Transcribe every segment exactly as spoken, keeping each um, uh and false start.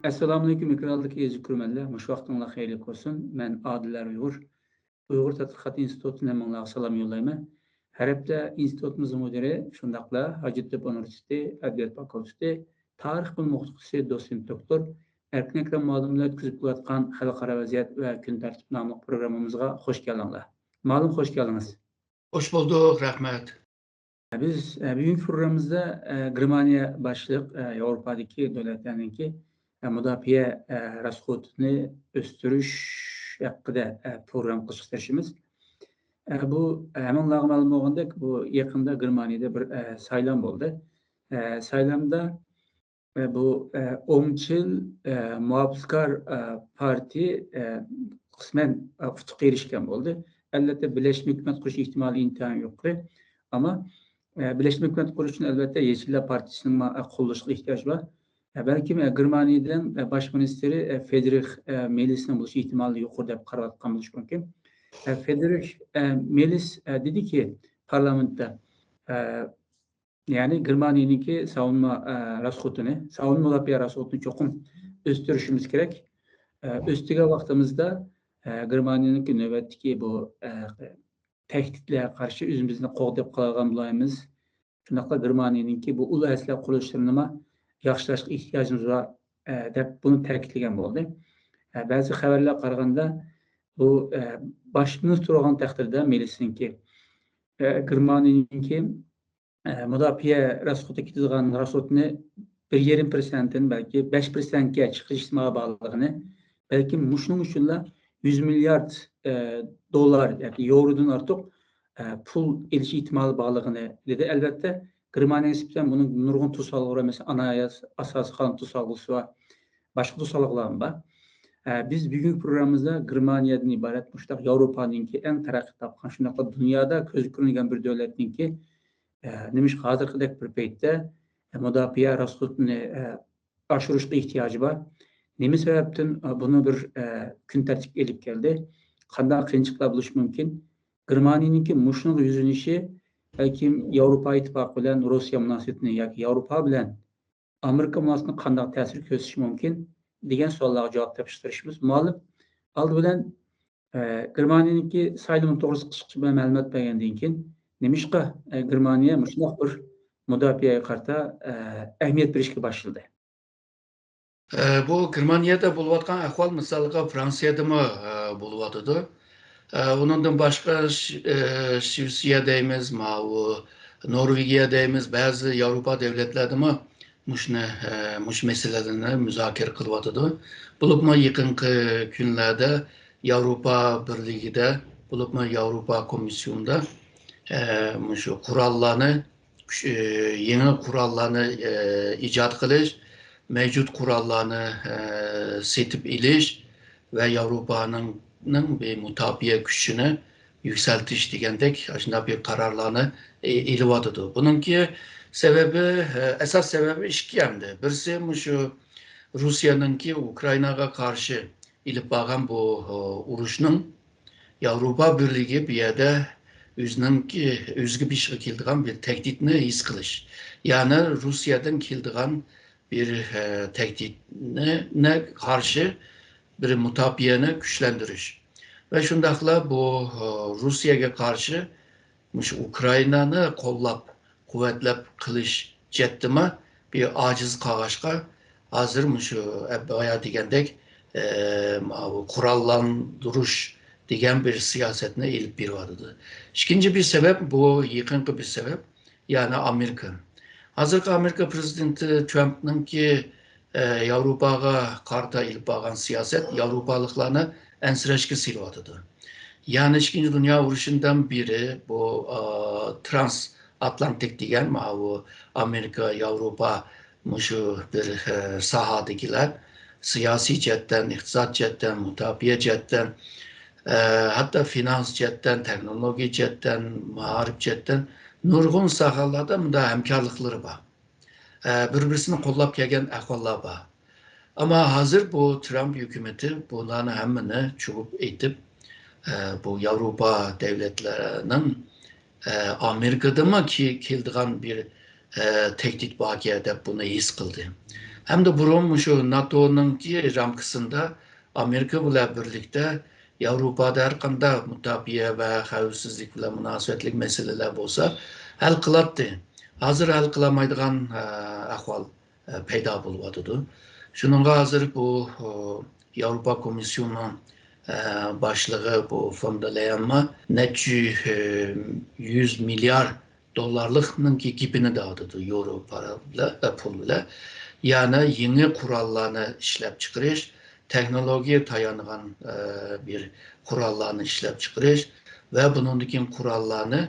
ئەسسالامۇئەلەيكۇم، ئېكرانلىق ئەزىز كۆرۈرمەنلەر. مۇشۇ ۋاقتىڭلار خەيرلىك بولسۇن. مەن ئادىل ئۇيغۇر. ئۇيغۇر تەتقىقات ئىنستىتۇتىدىن ھەممىڭلارغا سالام يوللايمەن. ھەر ھەپتە ئىنستىتۇتىمىزنىڭ مۇدىرى، شۇنداقلا ھاجەتتېپە ئۇنىۋېرسىتېتى ئەدەبىيات فاكۇلتېتى تارىخ بۆلۈم ئوقۇتقۇچىسى، دوتسېنت دوكتور ئەركىن ئەكرەم مۇئەللىم بىلەن ئۆتكۈزۈپ كېلىۋاتقان خەلقئارا ۋەزىيەت ۋە كۈن تەرتىپ ناملىق پروگراممىمىزغا خوش كەلدىڭلار. مۇئەللىم، خوش كەلدىڭىز. خوش بولدۇق، رەھمەت. بىز، ئە، بۈگۈنكى پروگراممىمىزدا، ئە، گېرمانىيە باشلىق، ئە، ياۋروپادىكى دۆلەتلەرنىڭكى، ئە، مۇداپىئە، ئە، راسخوتىنى ئۆستۈرۈش ھەققىدە، ئە، پروگرامما قىلىشقا تىرىشىمىز. ئە، بۇ، ئە، ھەممىڭلارغا مەلۇم بولغاندەك، بۇ يېقىندا گېرمانىيەدە بىر، ئە، سايلام بولدى. ئە، سايلامدا، ئە، بۇ، ئە، ئوڭچىل، ئە، مۇھاپىزكار، ئە، پارتىيە، ئە، قىسمەن، ئە، ئۇتۇققا ئېرىشكەن بولدى. ئەلۋەتتە، بىرلەشمە ھۆكۈمەت قۇرۇش ئېھتىمالى ئىنتايىن يۇقىرى. ئەمما، ئە، بىرلەشمە ھۆكۈمەت قۇرۇش ئۈچۈن، ئەلۋەتتە، يېشىللار پارتىيىسىنىڭمۇ، ئە، قوللىشىغا ئېھتىياج بار. ئە، بەلكىم، ئە، گېرمانىيەدىن، ئە، باش مىنىستىرى، ئە، فېدرىخ، ئە، مېلىسنىڭ بولۇش ئېھتىمالى يۇقىرى دەپ قاراۋاتقان بولۇشى مۇمكىن. ئە، فېدرىخ، ئە، مېلىس، ئە، دېدىكى، پارلامېنتتا، ئە، يەنى گېرمانىيەنىڭكى ساۋۇنما، ئە، راسخوتىنى، ساۋۇنما مۇداپىئە راسخوتىنى چوقۇم ئۆستۈرۈشىمىز كېرەك. ئە، ئۆستۈرگەن ۋاقتىمىزدا، ئە، گېرمانىيەنىڭكى نۆۋەتتىكى بۇ، ئە، تەھدىتلەرگە قارشى ئۆزىمىزنى قوغداپ قالالىغان بولايمىز. شۇنداقلا گېرمانىيەنىڭكى بۇ ئۇلۇ ئەسلىھە قۇرۇلۇشلىرىنىمۇ ياخشىلاشقا ئېھتىياجىمىز بار، ئە، دەپ بۇنى تەكىتلىگەن بولدى. ئە، بەزى خەۋەرلەرگە قارىغاندا، بۇ، ئە، باش مىنىستىر بولغان تەقدىردە مېلىسنىڭكى، ئە، گېرمانىيەنىڭكى، ئە، مۇداپىئە راسخوتىغا كېتىدىغان راسخوتنى بىر يېرىم پىرسەنتتىن بەلكى بەش پىرسەنتكە چىقىرىش ئېھتىمالى بارلىقىنى، بەلكىم مۇشۇنىڭ ئۈچۈنلا يۈز مىليارد، ئە، دوللار ياكى ياۋرودىن ئارتۇق، ئە، پۇل ئېلىش ئېھتىمالى بارلىقىنى دېدى. ئەلۋەتتە، گېرمانىيەگە نىسبەتەن بۇنىڭ نۇرغۇن توسالغۇلىرى، مەسىلەن، ئاناياس-، ئاساسىي قانۇن توسالغۇسى بار، باشقا توسالغۇلارمۇ بار. ئە، بىز بۈگۈنكى پروگراممىمىزدا گېرمانىيەدىن ئىبارەت مۇشۇنداق ياۋروپانىڭكى ئەڭ تەرەققىي تاپقان، شۇنداقلا دۇنيادا كۆزگە كۆرۈنگەن بىر دۆلەتنىڭكى، ئە، نېمىشقا ھازىرقىدەك بىر پەيتتە، ئە، مۇداپىئە راسخوتىنى، ئە، ئاشۇرۇشقا ئېھتىياجى بار؟ نېمە سەۋەبتىن، ئە، بۇنى بىر، ئە، كۈن تەرتىپكە ئېلىپ كەلدى؟ قانداق قىيىنچىلىقلار بولۇشى مۇمكىن؟ گېرمانىيەنىڭكى مۇشۇنىڭغا يۈزلىنىشى بەلكىم ياۋروپا ئىتتىپاقى بىلەن روسىيە مۇناسىۋىتىنى ياكى ياۋروپا بىلەن ئامېرىكا مۇناسىۋىتىنى قانداق تەسىر كۆرسىتىشى مۇمكىن دېگەن سوئاللارغا جاۋاب تېپىشقا تىرىشىمىز. مۇئەللىم، ئالدى بىلەن، ئە، گېرمانىيەنىڭكى سايلىمى توغرىسىدا قىسقىچە بىر مەلۇمات بەرگەندىن كېيىن، نېمىشقا، ئە، گېرمانىيە مۇشۇنداق بىر مۇداپىئەگە قارىتا، ئە، ئەھمىيەت بېرىشكە باشلىدى؟ ئە، بۇ گېرمانىيەدە بولۇۋاتقان ئەھۋال مىسالغا فرانسىيەدىمۇ، ئە، بولۇۋاتىدۇ. ئە، ئۇنىڭدىن باشقا ش-، ئە، شىۋېتسىيە دەيمىز، ماۋۇ نورۋېگىيە دەيمىز، بەزى ياۋروپا دۆلەتلەردىمۇ مۇشۇنى، ئە، مۇشۇ مەسىلىلەرنى مۇزاكىرە قىلىۋاتىدۇ. بولۇپمۇ يېقىنقى كۈنلەردە ياۋروپا بىرلىكىدە، بولۇپمۇ ياۋروپا كومىسسىيونىدا، ئە، مۇشۇ قوراللارنى كۈچ-، ئى، يېڭى قوراللارنى، ئى، ئىجاد قىلىش، مەۋجۇت قوراللارنى، ئى، سېتىپ ئېلىش ۋە ياۋروپانىڭ، نىڭ بىر مۇداپىئە كۈچىنى يۈكسەلتىش دېگەندەك ئاشۇنداق بىر قارارلارنى ئې-، ئېلىۋاتىدۇ. بۇنىڭكى سەۋەبى، ئە، ئاساس سەۋەبى ئىككى ئەمدى. بىرسى مۇشۇ روسىيەنىڭكى ئۇكرائىناغا قارشى ئېلىپ بارغان بۇ، ئۇ، ئۇرۇشنىڭ ياۋروپا بىرلىكى بۇ يەردە ئۆزىنىڭكى، ئۆزىگە بېشىغا كېلىدىغان بىر تەھدىتنى ھېس قىلىش. يەنى روسىيەدىن كېلىدىغان بىر، ئە، تەھدىتنى، نى قارشى بىر مۇداپىئەنى كۈچلەندۈرۈش. ۋە شۇنداقلا بۇ، ئە، روسىيەگە قارشى مۇشۇ ئۇكرائىنانى قوللاپ، قۇۋۋەتلەپ قىلىش جەھەتتىمۇ بىر ئاجىز قالغاچقا، ھازىر مۇشۇ بايا دېگەندەك، ئە، ماۋۇ قوراللاندۇرۇش دېگەن بىر سىياسەتنى ئېلىپ بېرىۋاتىدۇ. ئىككىنچى بىر سەۋەب، بۇ يېقىنقى بىر سەۋەب، يەنى ئامېرىكا. ھازىرقى ئامېرىكا پرېزىدېنتى ترامپنىڭكى، ئە، ياۋروپاغا قارىتا ئېلىپ بارغان سىياسەت ياۋروپالىقلارنى ئەنسىرەشكە سېلىۋاتىدۇ. يەنى ئىككىنچى دۇنيا ئۇرۇشىدىن بېرى بۇ، ئا، ترانس ئاتلانتىك دېگەن ماۋۇ ئامېرىكا، ياۋروپا مۇشۇ بىر، ئە، ساھەدىكىلەر سىياسىي جەھەتتىن، ئىقتىساد جەھەتتىن، مۇداپىئە جەھەتتىن، ئە، ھەتتا فىنانس جەھەتتىن، تېخنولوگىيە جەھەتتىن، مائارىپ جەھەتتىن نۇرغۇن ساھەلەردە مۇنداق ھەمكارلىقلىرى بار. ئە، بىر-بىرسىنى قوللاپ كەلگەن ئەھۋاللار بار. ئەمما ھازىر بۇ ترامپ ھۆكۈمىتى بۇلارنى ھەممىنى چۇۋۇپ ئېتىپ، ئە، بۇ ياۋروپا دۆلەتلىرىنىڭ، ئە، ئامېرىكىدىنمۇ كې-، كېلىدىغان بىر، ئە، تەھدىت باركەن دەپ بۇنى ھېس قىلدى. ھەمدە بۇرۇن مۇشۇ ناتونىڭكى رامكىسىندا ئامېرىكا بىلەن بىرلىكتە ياۋروپادا ھەر قانداق مۇداپىئە ۋە خەۋپسىزلىك بىلەن مۇناسىۋەتلىك مەسىلىلەر بولسا ھەل قىلاتتى. ھازىر ھەل قىلالمايدىغان، ئە، ئەھۋال، ئە، پەيدا بولۇۋاتىدۇ. شۇنىڭغا ھازىر بۇ، ئۇ، ياۋروپا كومىسسىيونىنىڭ، ئە، باشلىقى بۇ فون دېر لايەنمۇ نەچچە، ئە، يۈز مىليار دوللارلىقنىڭكى گېپىنى دەۋاتىدۇ ياۋروپا بىلەن، ئە، پۇل بىلەن. يەنى يېڭى قوراللارنى ئىشلەپچىقىرىش، تېخنولوگىيە تايانغان، ئە، بىر قوراللارنى ئىشلەپچىقىرىش ۋە بۇنىڭدىن كېيىن قوراللارنى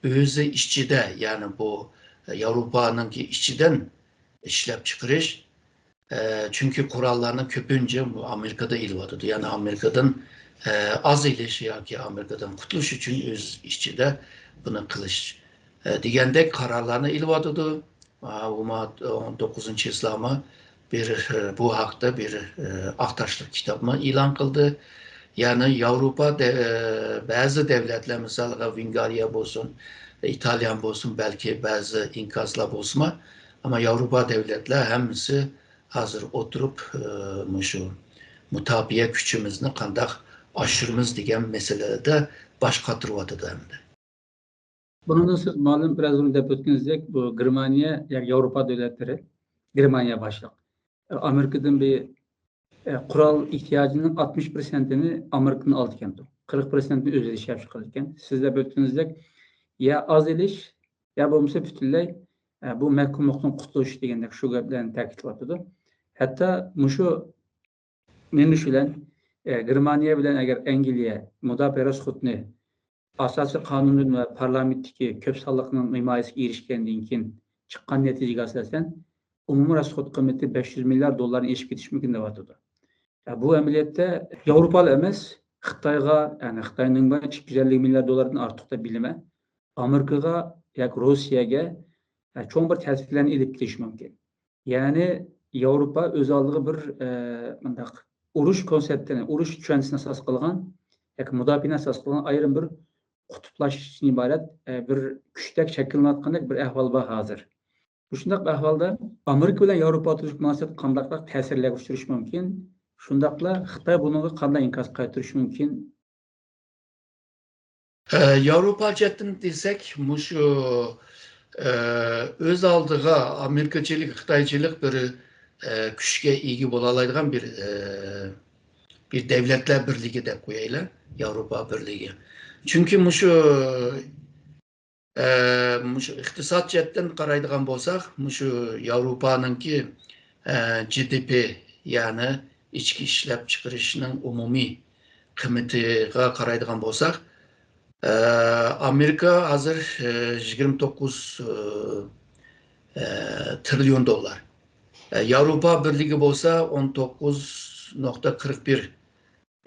ئۆزى ئىچىدە، يەنى بۇ ياۋروپانىڭكى ئىچىدىن ئىشلەپچىقىرىش. ئە، چۈنكى قوراللارنى كۆپىنچە ئامېرىكىدا ئېلىۋاتىدۇ. يەنى ئامېرىكىدىن، ئە، ئاز ئېلىش ياكى ئامېرىكىدىن قۇتۇلۇش ئۈچۈن ئۆز ئىچىدە بۇنى قىلىش، ئە، دېگەندەك قارارلارنى ئېلىۋاتىدۇ. ئا، ئۇما ئون توققۇزىنچى چىسلامۇ بىر، ئە، بۇ ھەقتە بىر، ئە، ئاق تاشلىق كىتابمۇ ئېلان قىلدى. يەنى ياۋروپا دە-، ئە، بەزى دەۋلەتلەر، مىسالغا، ۋېنگرىيە بولسۇن، ئىتالىيە بولسۇن، بەلكى بەزى ئىنكاسلار بولسىمۇ، ئەمما ياۋروپا دەۋلەتلەر ھەممىسى ھازىر ئولتۇرۇپ، ئە، مۇشۇ مۇداپىئە كۈچىمىزنى قانداق ئاشۇرىمىز دېگەن مەسىلىدە باش قاتۇرۇۋاتىدۇ ئەمدى. بۇنىڭدىن سىز مۇئەللىم بىراز بۇرۇن دەپ ئۆتكىنىڭىزدەك، بۇ گېرمانىيە، يەنى ياۋروپا دۆلەتلىرى، گېرمانىيە باشلىق، ئامېرىكىدىن بىر، ئە، قورال ئېھتىياجىنىڭ ئاتمىش پىرسەنتىنى ئامېرىكىدىن ئالىدىكەنتۇ. قىرىق پىرسەنتىنى ئۆزى ئىشلەپ چىقىرىدىكەن. سىز دەپ ئۆتكىنىڭىزدەك، يا ئاز ئېلىش، يا بولمىسا پۈتۈنلەي، ئە، بۇ مەھكۇملۇقتىن قۇتۇلۇش دېگەندەك شۇ گەپلەرنى تەكىتلەۋاتىدۇ. ھەتتا مۇشۇ نېمە ئىش بىلەن، ئە، گېرمانىيە بىلەن ئەگەر ئەنگلىيە مۇداپىئە راسخوتىنى ئاساسىي قانۇندىن ۋە پارلامېنتتىكى كۆپ سانلىقنىڭ ھىمايىسىگە ئېرىشكەندىن كېيىن چىققان نەتىجىگە ئاساسەن، ئومۇمىي راسخوت قىممىتى بەش يۈز مىليارد دوللارنى ئېشىپ كېتىشى مۇمكىن دەۋاتىدۇ. يا، بۇ ئەمەلىيەتتە ياۋروپالا ئەمەس، خىتايغا، يەنى خىتاينىڭ بار ئىككى يۈز ئەللىك مىليارد دوللاردىن ئارتۇق دەپ بىلىمەن. ئامېرىكىغا ياكى روسىيەگە، يا، چوڭ بىر تەسىرلەرنى ئېلىپ كېلىشى مۇمكىن. يەنى ياۋروپا ئۆز ئالدىغا بىر، ئە، مۇنداق ئۇرۇش كونسېپتىنى، ئۇرۇش چۈشەنچىسىنى ئاساس قىلغان ياكى مۇداپىئەنى ئاساس قىلغان ئايرىم بىر قۇتۇپلاشتىن ئىبارەت، ئە، بىر كۈچتەك شەكىللىنىۋاتقاندەك بىر ئەھۋال بار ھازىر. مۇشۇنداق بىر ئەھۋالدا ئامېرىكا بىلەن ياۋروپا ئوتتۇرىسىدىكى مۇناسىۋەت قانداقراق تەسىرلەرگە ئۇچرىشى مۇمكىن؟ شۇنداقلا خىتاي بۇنىڭغا قانداق ئىنكاس قايتۇرۇشى مۇمكىن؟ ئە، ياۋروپا جەھەتتىن دېسەك، مۇشۇ، ئە، ئۆز ئالدىغا ئامېرىكىچىلىك، خىتايچىلىق بىر، ئە، كۈچكە ئىگە بولالايدىغان بىر، ئە، بىر دەۋلەتلەر بىرلىكى دەپ قويايلى، ياۋروپا بىرلىكى. چۈنكى مۇشۇ، ئە، مۇشۇ ئىقتىساد جەھەتتىن قارايدىغان بولساق، مۇشۇ ياۋروپانىڭكى، ئە، جى دى پى، يەنى ئىچكى ئىشلەپچىقىرىشنىڭ ئومۇمىي قىممىتىغا قارايدىغان بولساق، ئە، ئامېرىكا ھازىر، ئە، يىگىرمە توققۇز، ئە، ئە، تىرىليون دوللار. ئە، ياۋروپا بىرلىكى بولسا ئون توققۇز نۇقتا قىرىق بىر،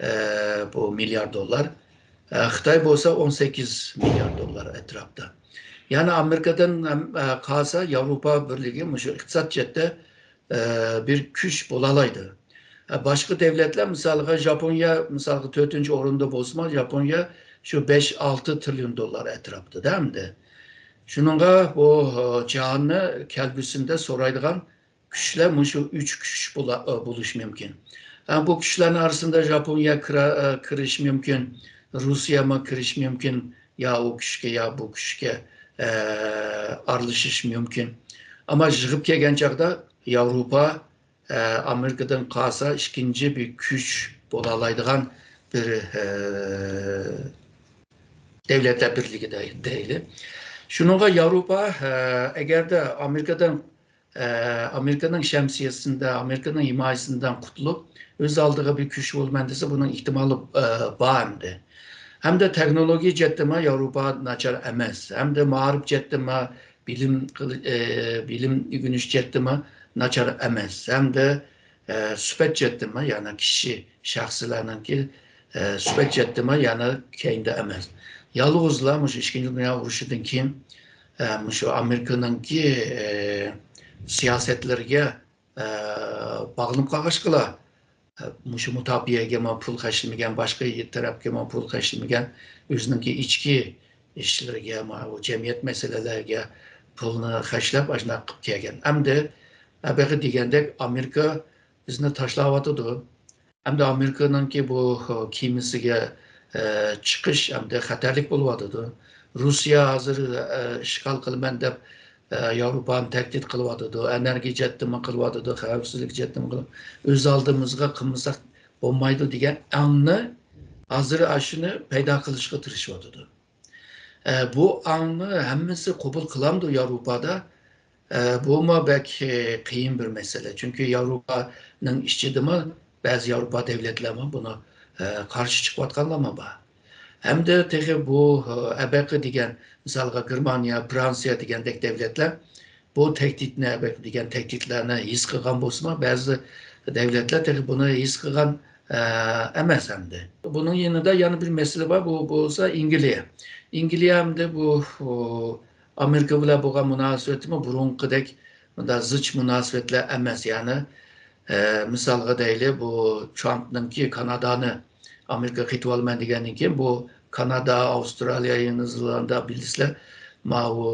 ئە، بۇ مىليارد دوللار. ئە، خىتاي بولسا ئون سەككىز مىليارد دوللار ئەتراپتا. يەنى ئامېرىكادىن ھەم، ئە، قالسا ياۋروپا بىرلىكى مۇشۇ ئىقتىساد جەھەتتە، ئە، بىر كۈچ بولالايدۇ. ئە، باشقا دەۋلەتلەر، مىسالغا، ژاپونىيە، مىسالغا، تۆتىنچى ئورۇندا بولسىمۇ، ژاپونىيە شۇ بەش، ئالتە تىرىليون دوللار ئەتراپىدا ئەمدى. شۇنىڭغا بۇ، ئە، جاھاننى كەلگۈسىندە سورايدىغان كۈچلەر مۇشۇ ئۈچ كۈچ بولا-، ئە، بولۇشى مۇمكىن. ئە، بۇ كۈچلەرنىڭ ئارىسىدا ژاپونىيە كىرە-، ئە، كىرىشى مۇمكىن، روسىيەمۇ كىرىشى مۇمكىن، يا ئۇ كۈچكە، يا بۇ كۈچكە، ئە، ئارىلىشىشى مۇمكىن. ئەمما يىغىپ كەلگەن چاغدا ياۋروپا، ئە، ئامېرىكىدىن قالسا ئىككىنچى بىر كۈچ بولالايدىغان بىر، ئە، دەۋلەتلەر بىرلىكى دەي-، دەيلى. شۇنىڭغا ياۋروپا، ئە، ئەگەردە ئامېرىكىدىن، ئە، ئامېرىكىنىڭ شەمسىيەسىندە، ئامېرىكىنىڭ ھىمايىسىندىن قۇتۇلۇپ، ئۆز ئالدىغا بىر كۈچ بولىمەن دېسە، بۇنىڭ ئېھتىمالى، ئە، بار ئەمدى. ھەمدە تېخنولوگىيە جەھەتتىمۇ ياۋروپا ناچار ئەمەس. ھەمدە مائارىپ جەھەتتىمۇ، بىلىم قىل-، ئە، بىلىم ئۆگىنىش جەھەتتىمۇ ناچار ئەمەس. ھەمدە، ئە، سۈپەت جەھەتتىمۇ، يەنى كىشى، شەخسلەرنىڭكى، ئە، سۈپەت جەھەتتىمۇ يەنە كەينىدە ئەمەس. يالغۇزلا مۇشۇ ئىككىنچى دۇنيا ئۇرۇشىدىن كېيىن، ئە، مۇشۇ ئامېرىكىنىڭكى، ئە، سىياسەتلىرىگە، ئە، باغلىنىپ قالغاچقىلا، ئە، مۇشۇ مۇداپىئەگىمۇ پۇل خەجلىمىگەن، باشقا تەرەپكىمۇ پۇل خەجلىمىگەن، ئۆزىنىڭكى ئىچكى ئىشلىرىگە، ماۋۇ جەمئىيەت مەسىلىلەرگە پۇلنى خەجلەپ، ئاشۇنداق قىلىپ كەلگەن. ئەمدى ھەبەقى دېگەندەك ئامېرىكا بىزنى تاشلاۋاتىدۇ. ئەمدى ئامېرىكىنىڭكى بۇ كېمىسىگە، ئە، چىقىش ئەمدى خەتەرلىك بولۇۋاتىدۇ. روسىيە ھازىر، ئە، ئىشغال قىلىمەن دەپ، ئە، ياۋروپانى تەھدىت قىلىۋاتىدۇ. ئېنېرگىيە جەھەتتىنمۇ قىلىۋاتىدۇ، خەۋپسىزلىك جەھەتتىنمۇ قىلىپ، ئۆز ئالدىمىزغا قىلمىساق بولمايدۇ دېگەن ئاڭنى ھازىر ئاشۇنى پەيدا قىلىشقا تىرىشىۋاتىدۇ. ئە، بۇ ئاڭنى ھەممىسى قوبۇل قىلامدۇ ياۋروپادا؟ ئە، بۇمۇ بەك، ئە، قىيىن بىر مەسىلە. چۈنكى ياۋروپانىڭ ئىچىدىمۇ بەزى ياۋروپا دۆلەتلەرمۇ بۇنى، ئە، قارشى چىقىۋاتقانلارمۇ بار. ھەمدە تېخى بۇ، ئە، ئەبەقى دېگەن، مىسالغا، گېرمانىيە، فرانسىيە دېگەندەك دۆلەتلەر بۇ تەھدىتنى، ئەبەقى دېگەن تەھدىتلەرنى ھېس قىلغان بولسىمۇ، بەزى دۆلەتلەر تېخى بۇنى ھېس قىلغان، ئە، ئەمەس ئەمدى. بۇنىڭ يېنىدا يەنە بىر مەسىلە بار، بۇ بولسا ئەنگلىيە. ئەنگلىيە ئەمدى بۇ، ئۇ، ئامېرىكا بىلەن بولغان مۇناسىۋىتىمۇ بۇرۇنقىدەك مۇنداق زىچ مۇناسىۋەتلەر ئەمەس. يەنى، ئە، مىسالغا دەيلى، بۇ ترامپنىڭكى كانادانى ئامېرىكا قېتىۋالىمەن دېگەندىن كېيىن، بۇ كانادا، ئاۋسترالىيە، يېڭى زېلاندىيە، بىلىسىلەر، ماۋۇ،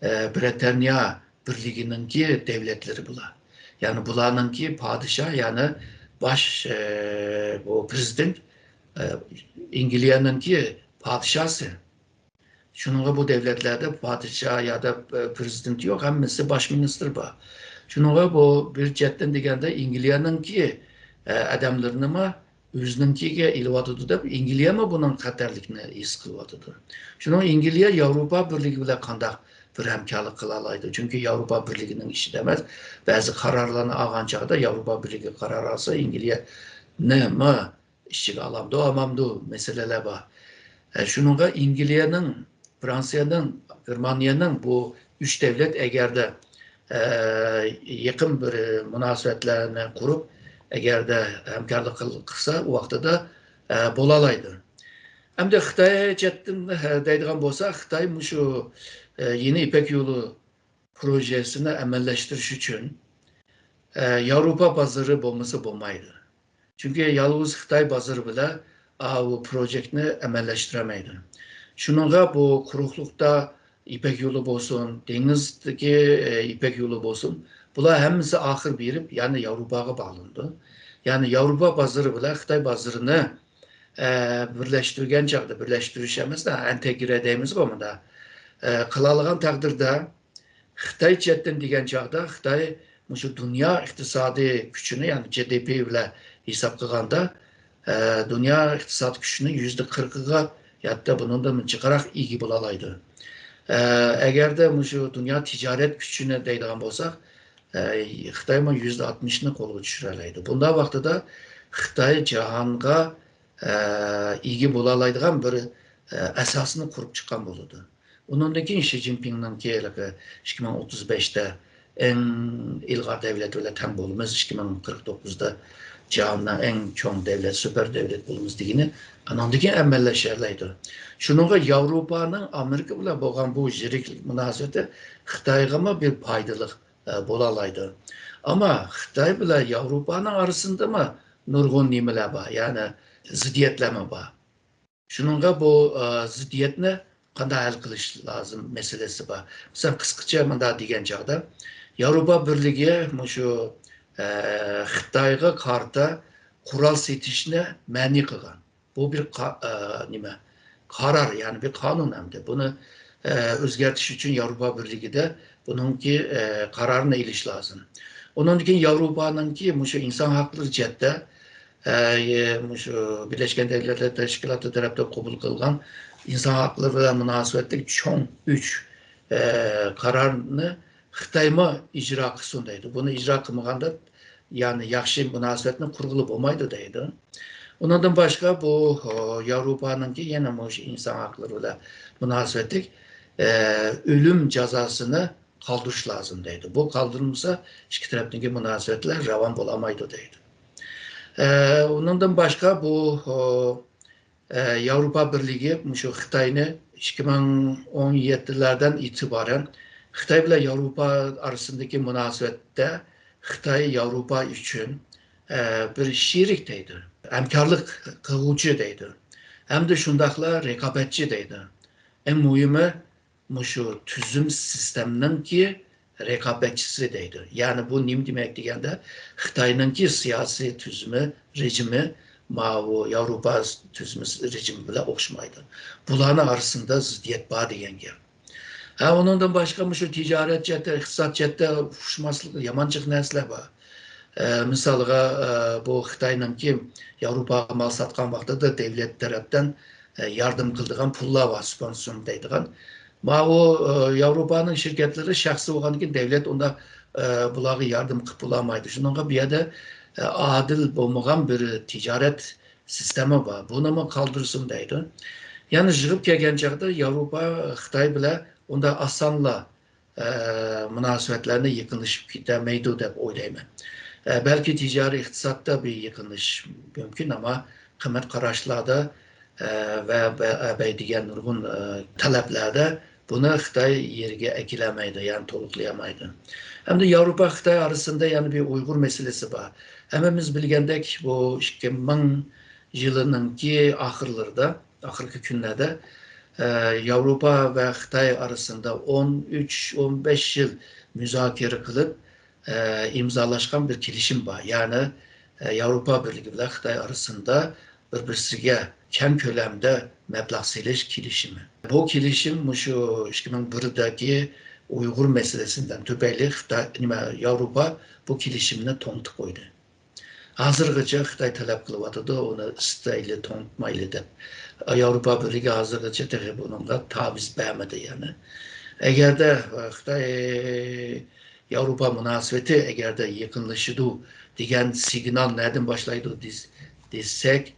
ئە، برىتانىيە بىرلىكىنىڭكى دۆلەتلىرى بۇلار. يەنى بۇلارنىڭكى پادىشاھ، يەنى باش، ئە، بۇ پرېزىدېنت، ئە، ئەنگلىيەنىڭكى پادىشاسى. شۇنىڭغا بۇ دۆلەتلەردە پادىشاھ يا دا، ئە، پرېزىدېنت يوق، ھەممىسى باش مىنىستىر بار. شۇنىڭغا بۇ بىر جەھەتتىن دېگەندە ئەنگلىيەنىڭكى، ئە، ئادەملىرىنىمۇ ئۆزىنىڭكىگە ئېلىۋاتىدۇ دەپ، ئەنگلىيەمۇ بۇنىڭ خەتەرلىكىنى ھېس قىلىۋاتىدۇ. شۇنىڭ ئەنگلىيە ياۋروپا بىرلىكى بىلەن قانداق بىر ھەمكارلىق قىلالايدۇ؟ چۈنكى ياۋروپا بىرلىكىنىڭ ئىچىدە ئەمەس، بەزى قارارلارنى ئالغان چاغدا ياۋروپا بىرلىكى قارار ئالسا، ئەنگلىيەنىمۇ ئىچىگە ئالامدۇ، ئالمامدۇ مەسىلىلەر بار. ئە، شۇنىڭغا ئەنگلىيەنىڭ، فرانسىيەنىڭ، گېرمانىيەنىڭ بۇ ئۈچ دۆلەت ئەگەردە، ئە، يېقىن بىر مۇناسىۋەتلەرنى قۇرۇپ، ئەگەردە ھەمكارلىق قىل-، قىلسا، ئۇ ۋاقتىدا، ئە، بولالايدۇ. ئەمدى خىتاي جەھەتتىن، ئە، دەيدىغان بولسا، خىتاي مۇشۇ، ئە، يېڭى يىپەك يولى پروژېسىنى ئەمەلىيلەشتۈرۈش ئۈچۈن، ئە، ياۋروپا بازىرى بولمىسا بولمايدۇ. چۈنكى يالغۇز خىتاي بازىرى بىلەن، ئا، بۇ پروژېكتنى ئەمەلىيلەشتۈرەلمەيدۇ. شۇنىڭغا بۇ قۇرۇقلۇقتا يىپەك يولى بولسۇن، دېڭىزدىكى، ئە، يىپەك يولى بولسۇن، بۇلار ھەممىسى ئاخىر بېرىپ، يەنە ياۋروپاغا باغلىنىدۇ. يەنى ياۋروپا بازىرى بىلەن خىتاي بازىرىنى، ئە، بىرلەشتۈرگەن چاغدا، بىرلەشتۈرۈش ئەمەس، ئىنتېگرە دەيمىزغۇ مۇندا. ئە، قىلالىغان تەقدىردە، خىتاي جەھەتتىن دېگەن چاغدا، خىتاي مۇشۇ دۇنيا ئىقتىسادىي كۈچىنى، يەنى جى دى پى بىلەن ھېساب قىلغاندا، ئە، دۇنيا ئىقتىساد كۈچىنى يۈزدە قىرىقىغا يادا بۇنىڭدىن جىقراق ئىگە بولالايدۇ. ئە، ئەگەردە مۇشۇ دۇنيا تىجارەت كۈچىنى دەيدىغان بولساق، ئە، خىتايمۇ يۈزدە ئاتمىشنى قولغا چۈشۈرەلەيدۇ. بۇنداق ۋاقتىدا خىتاي جاھانغا، ئە، ئىگە بولالايدىغان بىر، ئە، ئاساسنى قۇرۇپ چىققان بولىدۇ. ئۇنىڭدىن كېيىن شى جىنپىڭنىڭكى ھېلىقى ئىككى مىڭ ئوتتۇز بەشتە ئەڭ ئىلغار دەۋلەت بىلەن تەڭ بولىمىز، ئىككى مىڭ قىرىق توققۇزدا جاھاننىڭ ئەڭ چوڭ دەۋلەت، سۇپېر دەۋلەت بولىمىز دېگىنى ئانىڭدىن كېيىن ئەمەلىيلەشەلەيدۇ. شۇنىڭغا ياۋروپانىڭ ئامېرىكا بىلەن بولغان بۇ يىرىكلىك مۇناسىۋىتى خىتايغىمۇ بىر پايدىلىق، ئە، بولالايدۇ. ئەمما خىتاي بىلەن ياۋروپانىڭ ئارىسىندىمۇ نۇرغۇن نېمىلەر بار، يەنى زىددىيەتلەرمۇ بار. شۇنىڭغا بۇ، ئە، زىددىيەتنى قانداق ھەل قىلىش لازىم مەسىلىسى بار. مىسال، قىسقىچە مۇنداق دېگەن چاغدا، ياۋروپا بىرلىكى مۇشۇ، ئە، خىتايغا قارىتا قورال سېتىشنى مەنئى قىلغان. بۇ بىر قا-، ئە، نېمە، قارار، يەنى بىر قانۇن ئەمدى. بۇنى، ئە، ئۆزگەرتىش ئۈچۈن ياۋروپا بىرلىكىدە بۇنىڭكى، ئە، قارارىنى ئېلىش لازىم. ئۇنىڭدىن كېيىن ياۋروپانىڭكى مۇشۇ ئىنسان ھەقلىرى جەھەتتە، ئە، مۇشۇ بىرلەشكەن دۆلەتلەر تەشكىلاتى تەرەپتىن قوبۇل قىلغان ئىنسان ھەقلىرى بىلەن مۇناسىۋەتلىك چوڭ ئۈچ، ئە، قارارنى خىتايمۇ ئىجرا قىلسۇن دەيدۇ. بۇنى ئىجرا قىلمىغاندا، يەنى ياخشى مۇناسىۋەتنى قۇرغىلى بولمايدۇ دەيدۇ. ئۇنىڭدىن باشقا بۇ، ئۇ، ياۋروپانىڭكى يەنە مۇشۇ ئىنسان ھەقلىرى بىلەن مۇناسىۋەتلىك، ئە، ئۆلۈم جازاسىنى قالدۇرۇش لازىم دەيدۇ. بۇ قالدۇرۇلمىسا، ئىككى تەرەپنىڭكى مۇناسىۋەتلەر راۋان بولالمايدۇ دەيدۇ. ئە، ئۇنىڭدىن باشقا بۇ، ئۇ، ئە، ياۋروپا بىرلىكى مۇشۇ خىتاينى ئىككى مىڭ ئون يەتتىلەردىن ئېتىبارەن خىتاي بىلەن ياۋروپا ئارىسىندىكى مۇناسىۋەتتە خىتاي ياۋروپا ئۈچۈن، ئە، بىر شېرىك دەيدۇ، ھەمكارلىق قىلغۇچى دەيدۇ، ھەمدە شۇنداقلا رىقابەتچى دەيدۇ. ئەڭ مۇھىمى، مۇشۇ تۈزۈم سىستېمىنىڭكى رىقابەتچىسى دەيدۇ. يەنى بۇ نېمە دېمەك دېگەندە، خىتاينىڭكى سىياسىي تۈزۈمى، رېجىمى ماۋۇ ياۋروپا تۈزۈمى، رېجىمى بىلەن ئوخشىمايدۇ. بۇلارنىڭ ئارىسىدا زىددىيەت بار دېگەن گەپ. ھە، ئۇنىڭدىن باشقا مۇشۇ تىجارەت جەھەتتە، ئىقتىساد جەھەتتە ئۇقۇشماسلىق، يامان جىق نەرسىلەر بار. ئە، مىسالغا، ئە، بۇ خىتاينىڭكى ياۋروپاغا مال ساتقان ۋاقتىدا دەۋلەت تەرەپتىن، ئە، ياردەم قىلىدىغان پۇللار بار، سۇبۋېنسىيون دەيدىغان. ماۋۇ، ئە، ياۋروپانىڭ شىركەتلىرى شەخسىي بولغاندىكىن دەۋلەت ئۇنداق، ئە، بۇلارغا ياردەم قىلىپ بولالمايدۇ. شۇنىڭغا بۇ يەردە، ئە، ئادىل بولمىغان بىر تىجارەت سىستېما بار. بۇنىمۇ قالدۇرسۇن دەيدۇ. يەنى يىغىپ كەلگەن چاغدا ياۋروپا خىتاي بىلەن ئۇنداق ئاسانلا، ئە، مۇناسىۋەتلەرنى يېقىنلىشىپ كېتەلمەيدۇ دەپ ئويلايمەن. ئە، بەلكى تىجارىي ئىقتىسادتا بىر يېقىنلىشىش مۇمكىن، ئەمما قىممەت قاراشلاردا، ئە، ۋە، ۋە، ۋە دېگەن نۇرغۇن، ئە، تەلەپلەردە بۇنى خىتاي يېرىگە ئەكېلەلمەيدۇ، يەنى تولۇقلىيالمايدۇ. ھەمدە ياۋروپا خىتاي ئارىسىدا يەنە بىر ئۇيغۇر مەسىلىسى بار. ھەممىمىز بىلگەندەك، بۇ ئىككى مىڭ يىلىنىڭكى ئاخىرلىرىدا، ئاخىرقى كۈنلەردە، ئە، ياۋروپا ۋە خىتاي ئارىسىدا ئون ئۈچ، ئون بەش يىل مۇزاكىرە قىلىپ، ئە، ئىمزالاشقان بىر كېلىشىم بار. يەنى، ئە، ياۋروپا بىرلىكى بىلەن خىتاي ئارىسىدا بىر-بىرسىگە كەڭ كۆلەمدە مەبلەغ سېلىش كېلىشىمى. بۇ كېلىشىم مۇشۇ ئىككى مىڭ بىردىكى ئۇيغۇر مەسىلىسىدىن تۈپەيلى خىتاي، نېمە، ياۋروپا بۇ كېلىشىمنى توڭتىپ قويدى. ھازىرغىچە خىتاي تەلەپ قىلىۋاتىدۇ، ئۇنى ئىستەيلى، توڭتىمايلى دەپ. ياۋروپا بىرلىكى ھازىرغىچە تېخى بۇنىڭغا تاۋۇز بەرمىدى، يەنى. ئەگەردە، ئە، خىتاي ياۋروپا مۇناسىۋىتى ئەگەردە يېقىنلىشىدۇ دېگەن سىگنال نەدىن باشلايدۇ دېس-، دېسەك،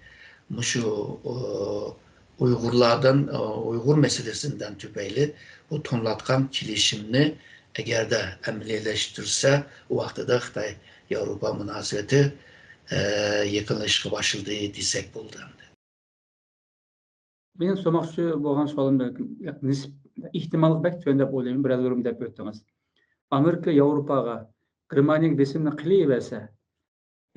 مۇشۇ، ئۇ، ئۇيغۇرلاردىن، ئۇيغۇر مەسىلىسىدىن تۈپەيلى بۇ توڭلاتقان كېلىشىمنى ئەگەردە ئەمەلىيلەشتۈرسە، ئۇ ۋاقتىدا خىتاي ياۋروپا مۇناسىۋىتى، ئە، يېقىنلىشىشقا باشلىدى دېسەك بولىدۇ ئەمدى. مېنىڭ سورىماقچى بولغان سوئالىم بەلكىم نىسب-، ئېھتىماللىق بەك تۆۋەن دەپ ئويلايمەن، بىرەرلىرىم دەپ ئۆتتىڭىز. ئامېرىكا ياۋروپاغا، گېرمانىيەگە بېسىمنى قىلىۋەرسە،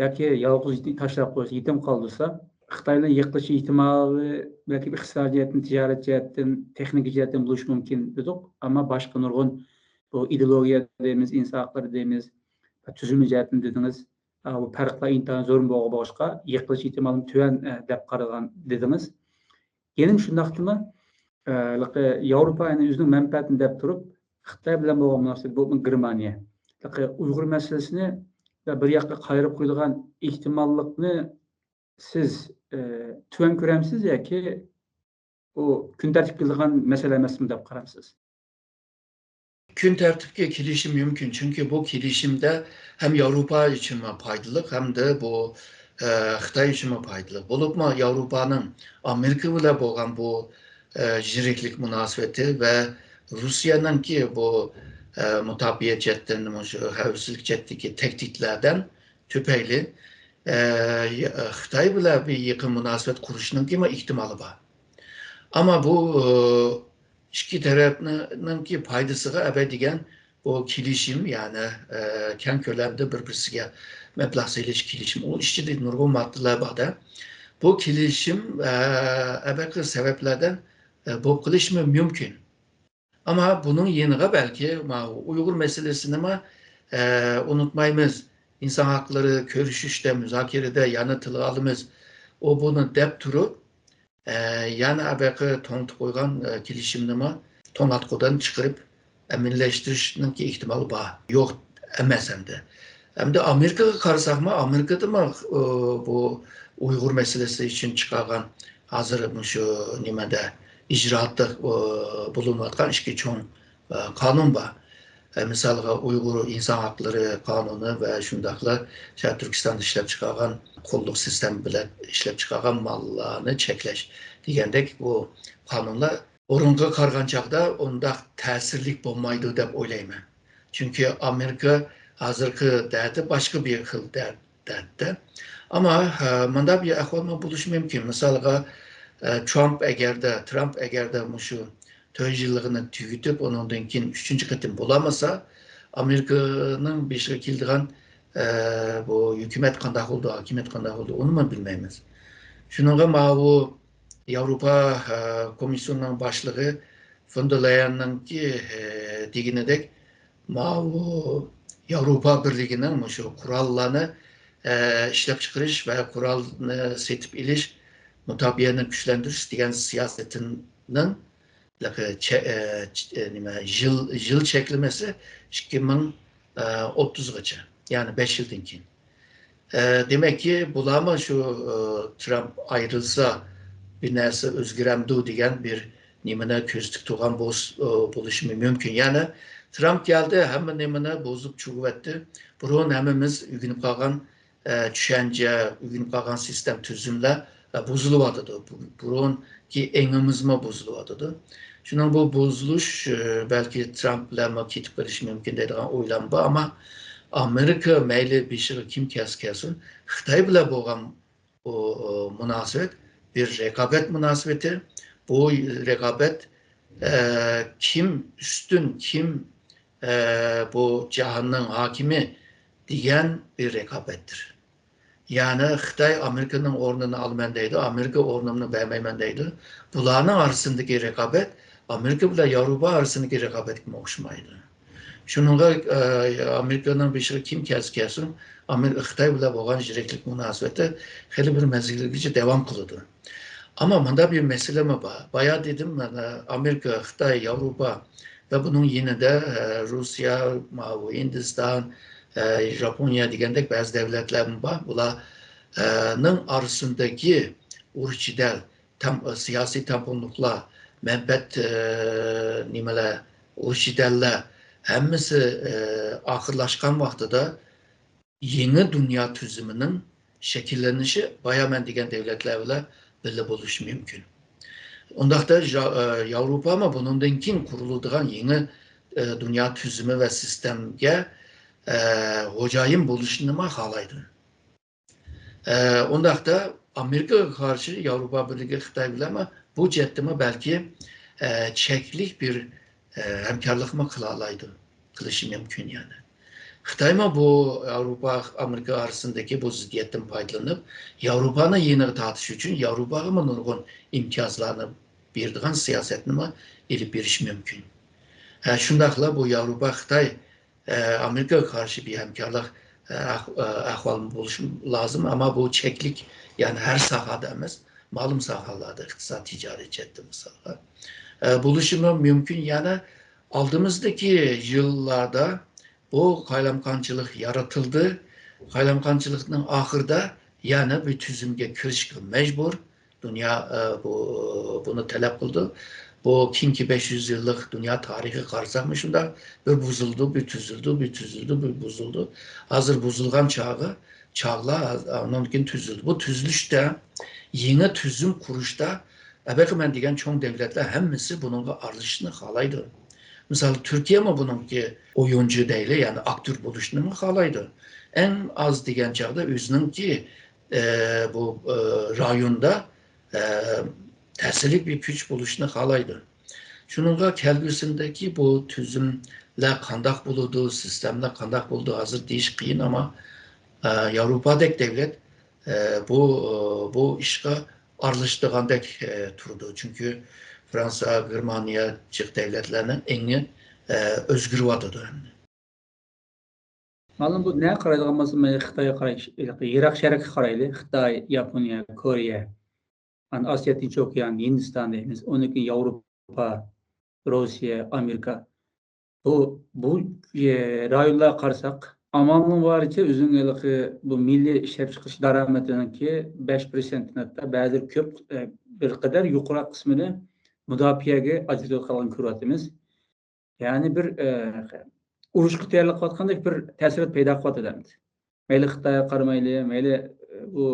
ياكى يالغۇز يېتىم-، تاشلاپ قويسا، يېتىم قالدۇرسا، خىتاينىڭ يىقىلىش ئېھتىمالى بەلكى ئىقتىسادىي جەھەتتىن، تىجارەت جەھەتتىن، تېخنىكا جەھەتتىن بولۇشى مۇمكىن دېدۇق. ئەمما باشقا نۇرغۇن بۇ ئىدېئولوگىيە دەيمىز، ئىنسان ھەقلىرى دەيمىز، تۈزۈلمە جەھەتتىن دېدىڭىز. ئە، بۇ پەرقلەر ئىنتايىن زور بولغان بولغاچقا، يىقىلىش ئېھتىمالىمۇ تۆۋەن، ئە، دەپ قارىغان دېدىڭىز. يەنە شۇنداقتىمۇ، ئە، ھېلىقى ياۋروپا يەنە ئۆزىنىڭ مەنپەئەتىنى دەپ تۇرۇپ، خىتاي بىلەن بولغان مۇناسىۋەت، بولۇپمۇ گېرمانىيە، ھېلىقى ئۇيغۇر مەسىلىسىنى بىر ياققا قايرىپ قويىدىغان ئېھتىماللىقنى سىز، ئە، تۆۋەن كۆرەمسىز ياكى ئۇ كۈن تەرتىپكە كېلىدىغان مەسىلە ئەمەسمۇ دەپ قارامسىز؟ كۈن تەرتىپكە كېلىشى مۇمكىن، چۈنكى بۇ كېلىشىمدە ھەم ياۋروپا ئۈچۈنمۇ پايدىلىق، ھەمدە بۇ، ئە، خىتاي ئۈچۈنمۇ پايدىلىق. بولۇپمۇ ياۋروپانىڭ ئامېرىكا بىلەن بولغان بۇ، ئە، يىرىكلىك مۇناسىۋىتى ۋە روسىيەنىڭكى بۇ، ئە، مۇداپىئە جەھەتتىن، مۇشۇ خەۋپسىزلىك جەھەتتىكى تەھدىتلەردىن تۈپەيلى، ئە، خىتاي بىلەن بىر يېقىن مۇناسىۋەت قۇرۇشنىڭكىمۇ ئېھتىمالى بار. ئەمما بۇ، ئىككى تەرەپنىڭكى پايدىسىغا ئەبەدىگەن بۇ كېلىشىم، يەنى، ئە، كەڭ كۆلەمدە بىر-بىرسىگە مەبلەغ سېلىش كېلىشىم، ئۇ ئىچىدە نۇرغۇن ماددىلار بار-دە. بۇ كېلىشىم، ئە، ئەبەقى سەۋەبلەردىن، ئە، بولۇپ قېلىشىمۇ مۇمكىن. ئەمما بۇنىڭ يېنىغا بەلكى ماۋۇ ئۇيغۇر مەسىلىسىنىمۇ، ئە، ئۇنتۇمايمىز. ئىنسان ھەقلىرى كۆرۈشۈشتە، مۇزاكىرىدە يەنە تىلغا ئالىمىز. ئۇ بۇنى دەپ تۇرۇپ، ئە، يەنە ئەبەقى توڭتىپ قويغان، ئە، كېلىشىمنىمۇ توڭلاتقۇدىن چىقىرىپ ئەمەلىيلەشتۈرۈشنىڭكى ئېھتىمالى بار. يوق ئەمەس ئەمدى. ئەمدى ئامېرىكىغا قارىساقمۇ، ئامېرىكىدىمۇ، ئۇ، بۇ ئۇيغۇر مەسىلىسى ئۈچۈن چىقارغان ھازىر مۇشۇ نېمىدە، ئىجرائاتتا، ئۇ، بولۇنۇۋاتقان ئىككى چوڭ، ئە، قانۇن بار. ئە، مىسالغا، ئۇيغۇر ئىنسان ھەقلىرى قانۇنى ۋە شۇنداقلا شەرقىي تۈركىستاندا ئىشلەپ چىقارغان قۇللۇق سىستېما بىلەن ئىشلەپ چىقارغان ماللارنى چەكلەش دېگەندەك بۇ قانۇنلار بۇرۇنقىغا قارىغان چاغدا ئۇنداق تەسىرلىك بولمايدۇ دەپ ئويلايمەن. چۈنكى ئامېرىكا ھازىرقى دەردى باشقا بىر خىل دەرد، دەردتە. ئەمما، ھە، مۇنداق بىر ئەھۋالمۇ بولۇشى مۇمكىن. مىسالغا، ئە، ترامپ ئەگەردە، ترامپ ئەگەردە مۇشۇ تۆت يىللىقىنى تۈگىتىپ، ئۇنىڭدىن كېيىن ئۈچىنچى قېتىم بولالمىسا، ئامېرىكىنىڭ بېشىغا كېلىدىغان، ئە، بۇ ھۆكۈمەت قانداق بولىدۇ، ھاكىمىيەت قانداق بولىدۇ، ئۇنىمۇ بىلمەيمىز. شۇنىڭغا ماۋۇ ياۋروپا، ئە، كومىسسىيونىنىڭ باشلىقى فون دېر لايەننىڭكى، ئە، دېگىنىدەك، ماۋۇ ياۋروپا بىرلىكىنىڭ مۇشۇ قوراللارنى، ئە، ئىشلەپچىقىرىش ۋە قورالنى سېتىپ ئېلىش، مۇداپىئەنى كۈچلەندۈرۈش دېگەن سىياسىتىنىڭ، چە-، ئە، چ-، ئە، نېمە، يىل، يىل چەكلىمىسى ئىككى مىڭ ئوتتۇزغىچە، يەنى بەش يىلدىن كېيىن. ئە، دېمەككى، بۇلارمۇ شۇ، ئە، ترامپ ئايرىلسا، بىر نەرسە ئۆزگىرەمدۇ دېگەن بىر نېمىنى كۆزىتىپ تۇرغان بولس-، ئە، بولۇشى مۇمكىن. يەنى ترامپ كەلدى، ھەممە نېمىنى بۇزۇپ چۈشۈرۈۋەتتى. بۇرۇن ھەممىمىز ئۆگىنىپ قالغان، ئە، چۈشەنچە، ئۆگىنىپ قالغان سىستېم، تۈزۈملەر، ئە، بۇزۇلۇۋاتىدۇ. بۇ-، بۇرۇنقى ئېڭىمىزمۇ بۇزۇلۇۋاتىدۇ. شۇنىڭ بۇ بۇزۇلۇش، ئە، بەلكى ترامپ بىلەنمۇ كېتىپ قېلىشى مۇمكىن دەيدىغان ئويلام بار، ئەمما ئامېرىكا مەيلى بېشىغا كىم كەلسە كەلسۇن، خىتاي بىلەن بولغان ئۇ، ئۇ مۇناسىۋەت بىر رىقابەت مۇناسىۋىتى. بۇ رىقابەت، ئە، كىم ئۈستۈن، كىم، ئە، بۇ جاھاننىڭ ھاكىمى دېگەن بىر رىقابەتتۇر. يەنى خىتاي ئامېرىكىنىڭ ئورنىنى ئالىمەن دەيدۇ، ئامېرىكا ئورنۇمنى بەرمەيمەن دەيدۇ. بۇلارنىڭ ئارىسىدىكى رىقابەت ئامېرىكا بىلەن ياۋروپا ئارىسىدىكى رىقابەتكىمۇ ئوخشىمايدۇ. شۇنىڭغا، ئە، ئامېرىكىنىڭ بېشىغا كىم كەلسە كەلسۇن، ئامېر-، خىتاي بىلەن بولغان يۈرەكلىك مۇناسىۋىتى خېلى بىر مەزگىلگىچە داۋام قىلىدۇ. ئەمما مۇنداق بىر مەسىلىمۇ بار. بايا دېدىم، مانا، ئامېرىكا، خىتاي، ياۋروپا ۋە بۇنىڭ يېنىدا، ئە، روسىيە، ماۋۇ ھىندىستان، ئە، ياپونىيە دېگەندەك بەزى دۆلەتلەرمۇ بار. بۇلار، ئە، نىڭ ئارىسىدىكى ئۇرۇش جېدەل، تەم-، سىياسىي تەڭپۇڭلۇقلار، مەنپەئەت، ئە، نېمىلەر، ئۇرۇش جېدەللەر ھەممىسى، ئە، ئاخىرلاشقان ۋاقتىدا يېڭى دۇنيا تۈزۈمىنىڭ شەكىللىنىشى بايا مەن دېگەن دۆلەتلەر بىلەن بىللە بولۇشى مۇمكىن. ئۇنداقتا ژا-، ئە، ياۋروپامۇ بۇنىڭدىن كېيىن قۇرۇلىدىغان يېڭى، ئە، دۇنيا تۈزۈمى ۋە سىستېمىگە، ئە، خوجايىن بولۇشنىمۇ خالايدۇ. ئە، ئۇنداقتا ئامېرىكىغا قارشى ياۋروپا بىرلىكى خىتاي بىلەنمۇ بۇ جەھەتتىمۇ بەلكى، ئە، چەكلىك بىر، ئە، ھەمكارلىقمۇ قىلالايدۇ، قىلىشى مۇمكىن يەنى. خىتايمۇ بۇ ياۋروپا، ئامېرىكا ئارىسىدىكى بۇ زىددىيەتتىن پايدىلىنىپ، ياۋروپانى يېنىغا تارتىش ئۈچۈن ياۋروپاغىمۇ نۇرغۇن ئىمتىيازلارنى بېرىدىغان سىياسەتنىمۇ ئېلىپ بېرىشى مۇمكىن. ھە، شۇنداقلا بۇ ياۋروپا، خىتاي ئە، ئامېرىكىغا قارشى بىر ھەمكارلىق، ئە، ئەھ-، ئە، ئەھۋالى بولۇشى لازىم، ئەمما بۇ چەكلىك، يەنى ھەر ساھەدە ئەمەس، مەلۇم ساھەلەردە، ئىقتىساد، تىجارەت جەھەتتە مىسالغا، ئە، بولۇشىمۇ مۇمكىن. يەنى ئالدىمىزدىكى يىللاردا بۇ قايلامقانچىلىق يارىتىلدى. قايلامقانچىلىقنىڭ ئاخىرىدا يەنە بىر تۈزۈمگە كىرىشكە مەجبۇر. دۇنيا، ئە، بۇ، بۇنى تەلەپ قىلىدۇ. بۇ كېيىنكى بەش يۈز يىللىق دۇنيا تارىخىغا قارىساقمۇ شۇنداق، بىر بۇزۇلىدۇ، بىر تۈزۈلىدۇ، بىر تۈزۈلىدۇ، بىر بۇزۇلىدۇ. ھازىر بۇزۇلغان چاغى، چاغلار، ئۇنىڭدىن كېيىن تۈزۈلىدۇ. بۇ تۈزۈلۈشتە، يېڭى تۈزۈم قۇرۇشتا، ئەبەقى مەن دېگەن چوڭ دۆلەتلەر ھەممىسى بۇنىڭغا ئارىلىشىشنى خالايدۇ. مىسال، تۈركىيەمۇ بۇنىڭكى ئويۇنچى دەيلى، يەنى ئاكتور بولۇشنىمۇ خالايدۇ. ئەڭ ئاز دېگەن چاغدا ئۆزىنىڭكى، ئە، بۇ، ئە، رايوندا ئە، تەسىرلىك بىر كۈچ بولۇشنى خالايدۇ. شۇنىڭغا كەلگۈسىدىكى بۇ تۈزۈملەر قانداق بولىدۇ، سىستېمىلار قانداق بولىدۇ، ھازىر دېيىش قىيىن، ئەمما، ئە، ياۋروپادەك دۆلەت، ئە، بۇ، بۇ ئىشقا ئارىلىشىدىغاندەك، ئە، تۇرىدۇ. چۈنكى فرانسىيە، گېرمانىيە جىق دۆلەتلەرنىڭ ئېڭى، ئە، ئۆزگىرىۋاتىدۇ ئەمدى. مەلۇم، بۇ نەگە قارايدىغان بولسا، مەيلى خىتايغا قارايدۇ، يىراق شەرققە قارايلى، خىتاي، ياپونىيە، كورېيە، ئاندىن ئاسىيا، تىنچ ئوكيان، ھىندىستان دەيمىز، ئۇنىڭدىن كېيىن ياۋروپا، روسىيە، ئامېرىكا. بۇ، بۇ، ئە، رايونلارغا قارىساق، ئامالنىڭ بارىچە ئۆزىنىڭ ھېلىقى بۇ مىللىي ئىشلەپچىقىرىش دارامىتىنىڭكى بەش پىرسەنتتىن ھەتتا بەزىلىرى كۆپ، ئە، بىر قەدەر يۇقىرىراق قىسمىنى مۇداپىئەگە ئاجرىتىۋاتقانلىقىنى كۆرۈۋاتىمىز. يەنى بىر، ئە، ئۇرۇشقا تەييارلىق قىلىۋاتقاندەك بىر تەسىرات پەيدا قىلىۋاتىدۇ ئەمدى. مەيلى خىتايغا قارىمايلى، مەيلى، ئە، ئۇ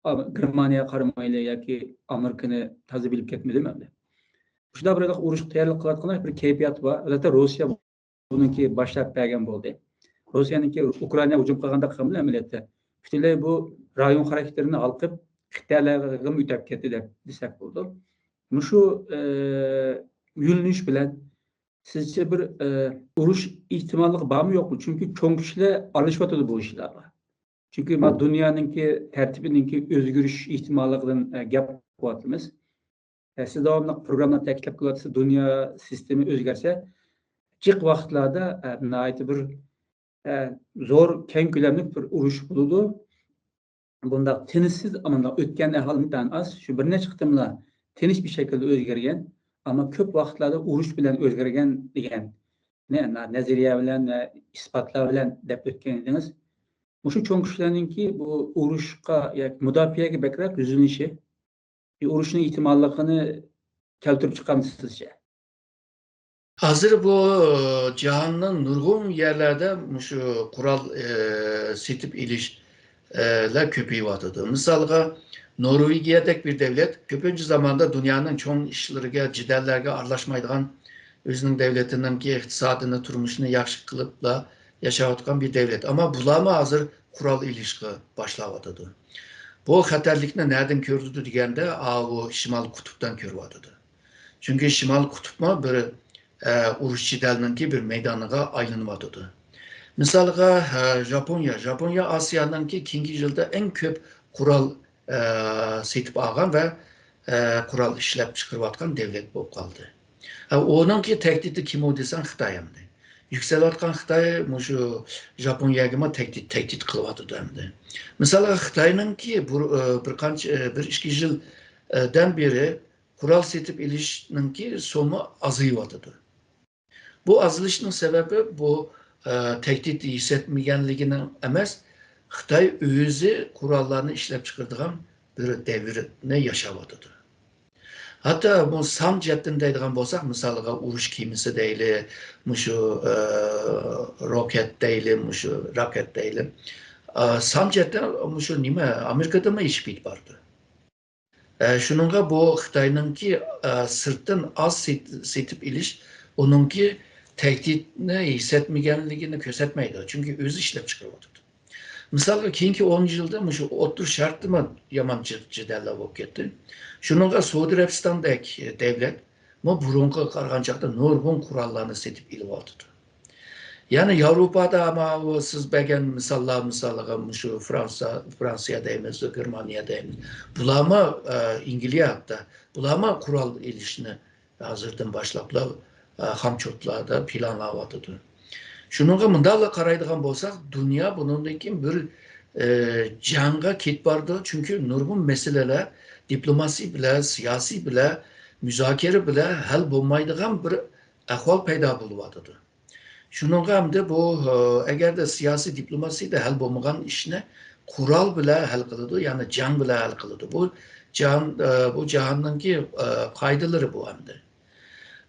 ئام-، گېرمانىيەگە قارىمايلى ياكى ئامېرىكىنى تازا بىلىپ كەتمىدىم ئەمدى. شۇنداق بىر ئۇرۇشقا تەييارلىق قىلىۋاتقاندەك بىر كەيپىيات بار. ئەلۋەتتە، روسىيە بۇنىڭكى باشلاپ بەرگەن بولدى. روسىيەنىڭكى ئۇكرائىناغا ھۇجۇم قىلغاندەك قىلغان ئەمەلىيەتتە پۈتۈنلەي بۇ رايون خاراكتېرىنى ھالقىپ، خىتايلارغىمۇ ئۆتەپ كەتتى دەپ دېسەك بولىدۇ. مۇشۇ، ئە، يۆنىلىش بىلەن سىزچە بىر، ئە، ئۇرۇش ئېھتىماللىقى بارمۇ يوقمۇ؟ چۈنكى چوڭ كۈچلەر ئارىلىشىۋاتىدۇ بۇ ئىشلارغا. چۈنكى ما دۇنيانىڭكى تەرتىپىنىڭكى ئۆزگىرىش ئېھتىماللىقىدىن، ئە، گەپ قىلىۋاتىمىز. ئە، سىز داۋاملىق پروگراممىدا تەكىتلەپ كېلىۋاتىسىز، دۇنيا سىستېما ئۆزگەرسە، جىق ۋاقىتلاردا، ئە، ناھايىتى بىر، ئە، زور، كەڭ كۆلەملىك بىر ئۇرۇش بولىدۇ. بۇنداق تىنچسىز، ئاماندا ئۆتكەن ئەھۋال ئىنتايىن ئاز. شۇ بىر نەچچە قېتىملا تىنچ بىر شەكىلدە ئۆزگەرگەن، ئەمما كۆپ ۋاقىتلاردا ئۇرۇش بىلەن ئۆزگەرگەن دېگەن نە-، نە-، نەزەرىيە بىلەن، نە ئىسپاتلار بىلەن دەپ ئۆتكەن ئىدىڭىز. مۇشۇ چوڭ كۈچلەرنىڭكى بۇ ئۇرۇشقا ياكى مۇداپىئەگە بەكرەك يۈزلىنىشى، ئۇرۇشنىڭ ئېھتىماللىقىنى كەلتۈرۈپ چىقارمىدى سىزچە؟ ھازىر بۇ، ئى، جاھاننىڭ نۇرغۇن يەرلەردە مۇشۇ قورال، ئى، سېتىپ ئېلىش، ئى، لەر كۆپىيىۋاتىدۇ. مىسالغا، نورۋېگىيەدەك بىر دەۋلەت كۆپىنچە زاماندا دۇنيانىڭ چوڭ ئىشلىرىغا، جېدەللەرگە ئارىلاشمايدىغان، ئۆزىنىڭ دەۋلىتىنىڭكى ئىقتىسادىنى، تۇرمۇشىنى ياخشى قىلىپلا ياشاۋاتقان بىر دەۋلەت. ئەمما بۇلارمۇ ھازىر قورال ئېلىشقا باشلاۋاتىدۇ. بۇ خەتەرلىكنى نەدىن كۆرىدۇ دېگەندە، ئاۋۇ شىمال قۇتۇپتىن كۆرۈۋاتىدۇ. چۈنكى شىمال قۇتۇپمۇ بىر، ئە، ئۇرۇش جېدەلنىڭكى بىر مەيدانىغا ئايلىنىۋاتىدۇ. مىسالغا، ئە، ژاپونىيە. ژاپونىيە ئاسىيانىڭكى كېيىنكى يىلدا ئەڭ كۆپ قورال، ئە، سېتىپ ئالغان ۋە، ئە، قورال ئىشلەپ چىقىرىۋاتقان دەۋلەت بولۇپ قالدى. ئە، ئۇنىڭكى تەھدىتى كىمۇ دېسەڭ، خىتاي ئەمدى. يۈكسىلىۋاتقان خىتاي مۇشۇ ژاپونىيەگىمۇ تەھدىت، تەھدىت قىلىۋاتىدۇ ئەمدى. مىسالغا، خىتاينىڭكى بۇ، ئە، بىر قانچە، ئە، بىر ئىككى يىل، ئە، دىن بېرى قورال سېتىپ ئېلىشنىڭكى سومى ئازىيىۋاتىدۇ. بۇ ئازىلىشنىڭ سەۋەبى بۇ، ئە، تەھدىت ھېس ئەتمىگەنلىكىنىڭ ئەمەس، خىتاي ئۆزى قوراللارنى ئىشلەپ چىقىرىدىغان بىر دەۋرنى ياشاۋاتىدۇ. ھەتتا بۇ سان جەھەتتىن دەيدىغان بولساق، مىسالغا ئۇرۇش كېمىسى دەيلى، مۇشۇ، ئە، روكەت دەيلى، مۇشۇ راكېت دەيلى. ئە، سان جەھەتتە مۇشۇ نېمە، ئامېرىكىدىنمۇ ئېشىپ كېتىپ بارىدۇ. ئە، شۇنىڭغا بۇ خىتاينىڭكى، ئە، سىرتتىن ئاز سېت-، سېتىپ ئېلىش ئۇنىڭكى تەھدىتنى ھېس ئەتمىگەنلىكىنى كۆرسەتمەيدۇ، چۈنكى ئۆزى ئىشلەپ چىقىرىۋاتىدۇ. مىسالغا، كېيىنكى ئون يىلدا مۇشۇ ئوتتۇرا شەرقتىمۇ يامان جىد-، جېدەللەر بولۇپ كەتتى. شۇنىڭغا سئۇدى ئەرەبىستاندەك دەۋلەتمۇ بۇرۇنقىغا قارىغان چاغدا نۇرغۇن قوراللارنى سېتىپ ئېلىۋاتىدۇ. يەنى ياۋروپادا ماۋۇ سىز بەرگەن مىساللار، مىسالىغا مۇشۇ فرانسىيە، فرانسىيە دەيمىز، گېرمانىيە دەيمىز. بۇلارمۇ، ئە، ئەنگلىيە ھەتتا، بۇلارمۇ قورال ئېلىشنى ھازىردىن باشلاپلا، ئە، خامچوتلاردا پىلانلاۋاتىدۇ. شۇنىڭغا مۇنداقلا قارايدىغان بولساق، دۇنيا بۇنىڭدىن كېيىن بىر، ئە، جەڭگە كېتىپ بارىدۇ. چۈنكى نۇرغۇن مەسىلىلەر دىپلوماسىيە بىلەن، سىياسىي بىلەن، مۇزاكىرە بىلەن ھەل بولمايدىغان بىر ئەھۋال پەيدا بولۇۋاتىدۇ. شۇنىڭغا ئەمدى بۇ، ئە، ئەگەردە سىياسىي دىپلوماسىيىدە ھەل بولمىغان ئىشنى قورال بىلەن ھەل قىلىدۇ، يەنى جەڭ بىلەن ھەل قىلىدۇ. بۇ جاھان، ئە، بۇ جاھاننىڭكى، ئە، قائىدىلىرى بۇ ئەمدى.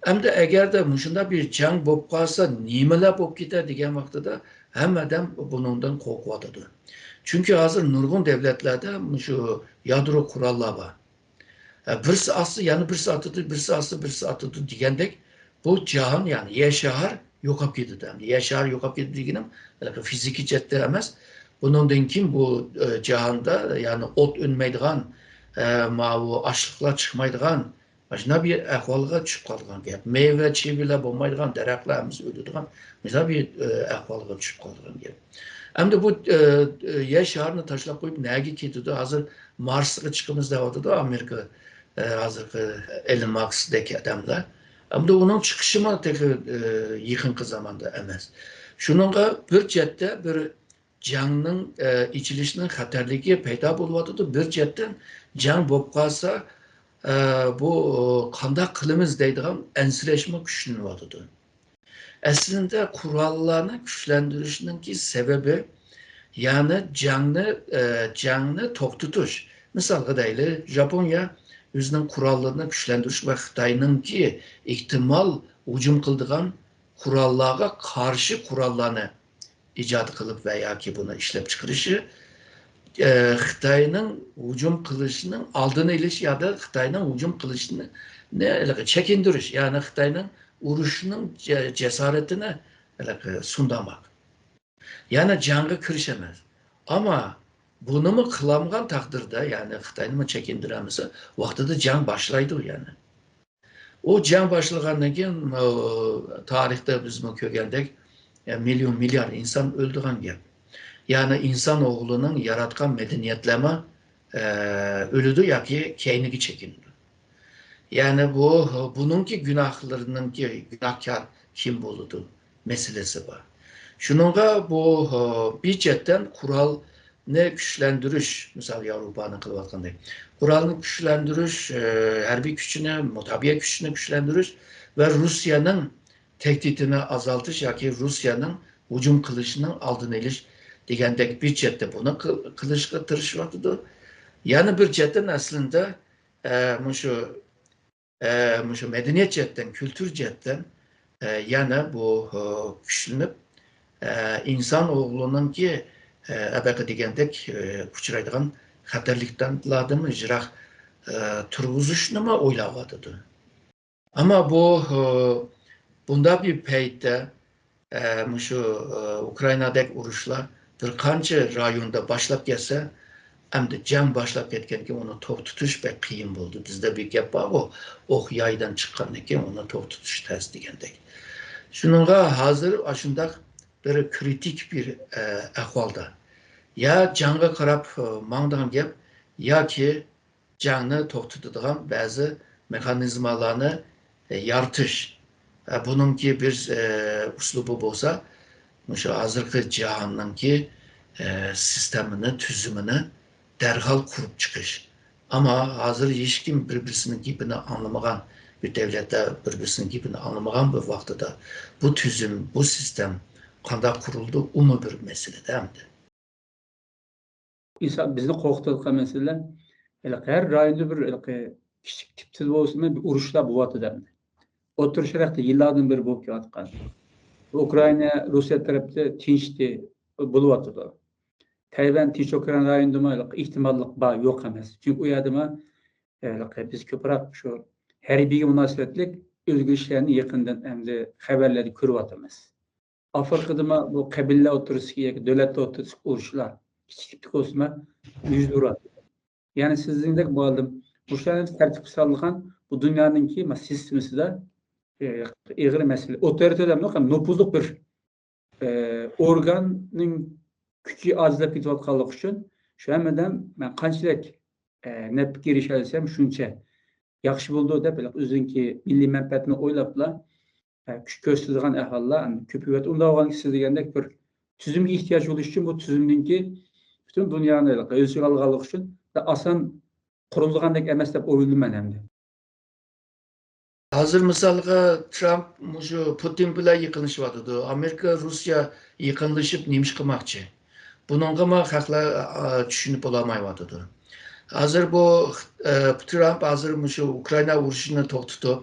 ئەمدى ئەگەردە مۇشۇنداق بىر جەڭ بولۇپ قالسا، نېمىلەر بولۇپ كېتەر دېگەن ۋاقتىدا ھەممە ئادەم بۇنىڭدىن قورقۇۋاتىدۇ. چۈنكى ھازىر نۇرغۇن دۆلەتلەردە مۇشۇ يادرو قوراللار بار. ھە، بىرسى ئاتسا، يەنە بىرسى ئاتىدۇ، بىرسى ئاتسا، بىرسى ئاتىدۇ دېگەندەك، بۇ جاھان، يەنى يەر شار يوقاپ كېتىدۇ ئەمدى. يەر شار يوقاپ كېتىدۇ دېگىنىم، ھېلىقى فىزىكىي جەھەتتە ئەمەس. بۇنىڭدىن كېيىن بۇ، ئە، جاھاندا، يەنى ئوت ئۈنمەيدىغان، ئە، ماۋۇ ئاشلىقلار چىقمايدىغان، مانا شۇنداق بىر ئەھۋالغا چۈشۈپ قالىدىغان گەپ. مېۋە، چىۋىلەر بولمايدىغان، دەرەخلەر ھەممىسى ئۆلىدىغان، مۇشۇنداق بىر، ئە، ئەھۋالغا چۈشۈپ قالىدىغان گەپ. ئەمدى بۇ، ئە، ئە، يەر شارىنى تاشلاپ قويۇپ، نەگە كېتىدۇ؟ ھازىر مارسقا چىقىمىز دەۋاتىدۇ ئامېرىكا، ئە، ھازىرقى ئېلون ماسكدەك ئادەملەر. ئەمدى ئۇنىڭ چىقىشىمۇ تېخى، ئە، يېقىنقى زاماندا ئەمەس. شۇنىڭغا بىر جەھەتتە بىر جەڭنىڭ، ئە، ئېچىلىشىنىڭ خەتەرلىكى پەيدا بولۇۋاتىدۇ. بىر جەھەتتىن جەڭ بولۇپ قالسا، ئە، بۇ قانداق قىلىمىز دەيدىغان ئەنسىرەشمۇ كۈچلىنىۋاتىدۇ. ئەسلىدە قوراللارنى كۈچلەندۈرۈشنىڭكى سەۋەبى، يەنى جەڭنى، ئە، جەڭنى توختىتىش. مىسالغا دەيلى، ژاپونىيە ئۆزىنىڭ قوراللىرىنى كۈچلەندۈرۈش ۋە خىتاينىڭكى ئېھتىمال ھۇجۇم قىلىدىغان قوراللارغا قارشى قوراللارنى ئىجاد قىلىپ ۋە ياكى بۇنى ئىشلەپ چىقىرىشى، ئە، خىتاينىڭ ھۇجۇم قىلىشىنىڭ ئالدىنى ئېلىش يا خىتاينىڭ ھۇجۇم قىلىشىنى، نى، چېكىندۈرۈش، يەنى خىتاينىڭ ئۇرۇشنىڭ جە-، جاسارىتىنى، ھېلىقى، سۇندۇرماق. يەنى جەڭگە كىرىش ئەمەس. ئەمما بۇنىمۇ قىلالمىغان تەقدىردە، يەنى خىتاينىمۇ چېكىندۈرەلمىسە، ۋاقتىدا جەڭ باشلايدۇ يەنى. ئۇ جەڭ باشلىغاندىن كېيىن، ئۇ، تارىختا بىزمۇ كۆرگەندەك، ئە، مىليون، مىليارد ئىنسان ئۆلىدىغان گەپ. يەنى ئىنسان ئوغلىنىڭ ياراتقان مەدەنىيەتلەرمۇ، ئە، ئۆلىدۇ ياكى كەينىگە چېكىنىدۇ. يەنى بۇ، بۇنىڭكى گۇناھلىرىنىڭكى گۇناھكار كىم بولىدۇ مەسىلىسى بار. شۇنىڭغا بۇ، ئە، بىر جەھەتتىن قورالنى كۈچلەندۈرۈش، مىسال، ياۋروپانىڭ قىلىۋاتقاندەك، قورالنى كۈچلەندۈرۈش، ئە، ھەربىي كۈچىنى، مۇداپىئە كۈچىنى كۈچلەندۈرۈش ۋە روسىيەنىڭ تەھدىتىنى ئازالتىش ياكى روسىيەنىڭ ھۇجۇم قىلىشىنىڭ ئالدىنى ئېلىش دېگەندەك بىر جەھەتتە بۇنى قىل-، قىلىشقا تىرىشىۋاتىدۇ. يەنە بىر جەھەتتىن ئەسلىندە، ئە، مۇشۇ، ئە، مۇشۇ مەدەنىيەت جەھەتتىن، كۈلتۈر جەھەتتىن، ئە، يەنە بۇ، ئە، كۈچلىنىپ، ئە، ئىنسان ئوغلىنىڭكى، ئە، ئەبەقە دېگەندەك، ئە، ئۇچرايدىغان خەتەرلىكلەردىنمۇ يىراق، ئە، تۇرغۇزۇشنىمۇ ئويلاۋاتىدۇ. ئەمما بۇ، ئە، بۇنداق بىر پەيتتە، ئە، مۇشۇ، ئە، ئۇكرائىنادەك ئۇرۇشلار بىر قانچە رايوندا باشلاپ كەتسە، ئەمدى جەڭ باشلاپ كەتكەندىن كېيىن ئۇنى توختىتىش بەك قىيىن بولدى. بىزدە بىر گەپ بارغۇ، «ئوق يايدىن چىققاندىن كېيىن ئۇنى توختىتىش تەس» دېگەندەك. شۇنىڭغا ھازىر ئاشۇنداق بىر كرىتىك بىر، ئە، ئەھۋالدا. يا جەڭگە قاراپ، ئە، ماڭىدىغان گەپ، ياكى جەڭنى توختىتىدىغان بەزى مېخانىزمالارنى، ئە، يارىتىش. ئە، بۇنىڭكى بىر، ئە، ئۇسلۇبى بولسا، مۇشۇ ھازىرقى جاھاننىڭكى، ئە، سىستېمىنى، تۈزۈمىنى دەرھال قۇرۇپ چىقىش. ئەمما ھازىر ھېچكىم بىر-بىرسىنىڭ گېپىنى ئاڭلىمىغان، بىر دۆلەتلەر بىر-بىرسىنىڭ گېپىنى ئاڭلىمىغان بىر ۋاقتىدا بۇ تۈزۈم، بۇ سىستېم قانداق قۇرۇلىدۇ، ئۇمۇ بىر مەسىلىدە ئەمدى. ئىنسان، بىزنى قورقۇتۇۋاتقان مەسىلە، ھېلىقى ھەر رايوندا بىر ھېلىقى كىچىك تىپتە بولسىمۇ بىر ئۇرۇشلار بولۇۋاتىدۇ ئەمدى. ئوتتۇرا شەرقتە يىللاردىن بېرى بولۇپ كېلىۋاتقان. ئۇكرائىنا، روسىيە تەرەپتە تىنچتى بولۇۋاتىدۇ. تەيۋەن، تىنچ ئوكيان رايونىدىمۇ ھېلىقى ئېھتىماللىق بار، يوق ئەمەس. چۈنكى ئۇ يەردىمۇ، ھېلىقى بىز كۆپرەك شۇ ھەربىيگە مۇناسىۋەتلىك ئۆزگىرىشلەرنى يېقىندىن ئەمدى خەۋەرلەردە كۆرۈۋاتىمىز. ئافرىقىدىمۇ بۇ قەبىلىلەر ئوتتۇرىسىدىكى ياكى دۆلەتلەر ئوتتۇرىسىدىكى ئۇرۇشلار كىچىك تىپتىكى بولسىمۇ يۈز بېرىۋاتىدۇ. يەنى سىزنىڭدەك مۇئەللىم، مۇشۇلارنى تەرتىپكە سالىدىغان بۇ دۇنيانىڭكى ما-، سىستېمىسىدا، ئە، ئېغىر مەسىلە. ئوتورىتېر دەمدۇق، ھەم نوپۇزلۇق بىر، ئە، ئورگاننىڭ كۈچى ئاجىزلاپ كېتىۋاتقانلىقى ئۈچۈن شۇ ھەممىدىن مەن قانچىلىك، ئە، نەپكە ئېرىشەلىسەم شۇنچە ياخشى بولىدۇ دەپ، ئۆزىنىڭكى مىللىي مەنپەئەتىنى ئويلاپلا، ئە، كۈچ كۆرسىتىدىغان ئەھۋاللار كۆپىيىۋاتىدۇ. ئۇنداق بولغاندىكىن سىز دېگەندەك بىر تۈزۈمگە ئېھتىياج بولۇشى ئۈچۈن بۇ تۈزۈمنىڭكى پۈتۈن دۇنيانى ھېلىقى ئۆز ئىچىگە ئالغانلىقى ئۈچۈن ئاسان قۇرۇلىدىغاندەك ئەمەس دەپ ئويلىدىم مەن ئەمدى. ھازىر مىسالغا ترامپ مۇشۇ پۇتىن بىلەن يېقىنلىشىۋاتىدۇ. ئامېرىكا، روسىيە يېقىنلىشىپ نېمە ئىش قىلماقچى؟ بۇنىڭغىمۇ خەقلەر، ئا، چۈشىنىپ بولالمايۋاتىدۇ. ھازىر بۇ، ئە، ترامپ ھازىر مۇشۇ ئۇكرائىنا ئۇرۇشىنى توختىتىپ،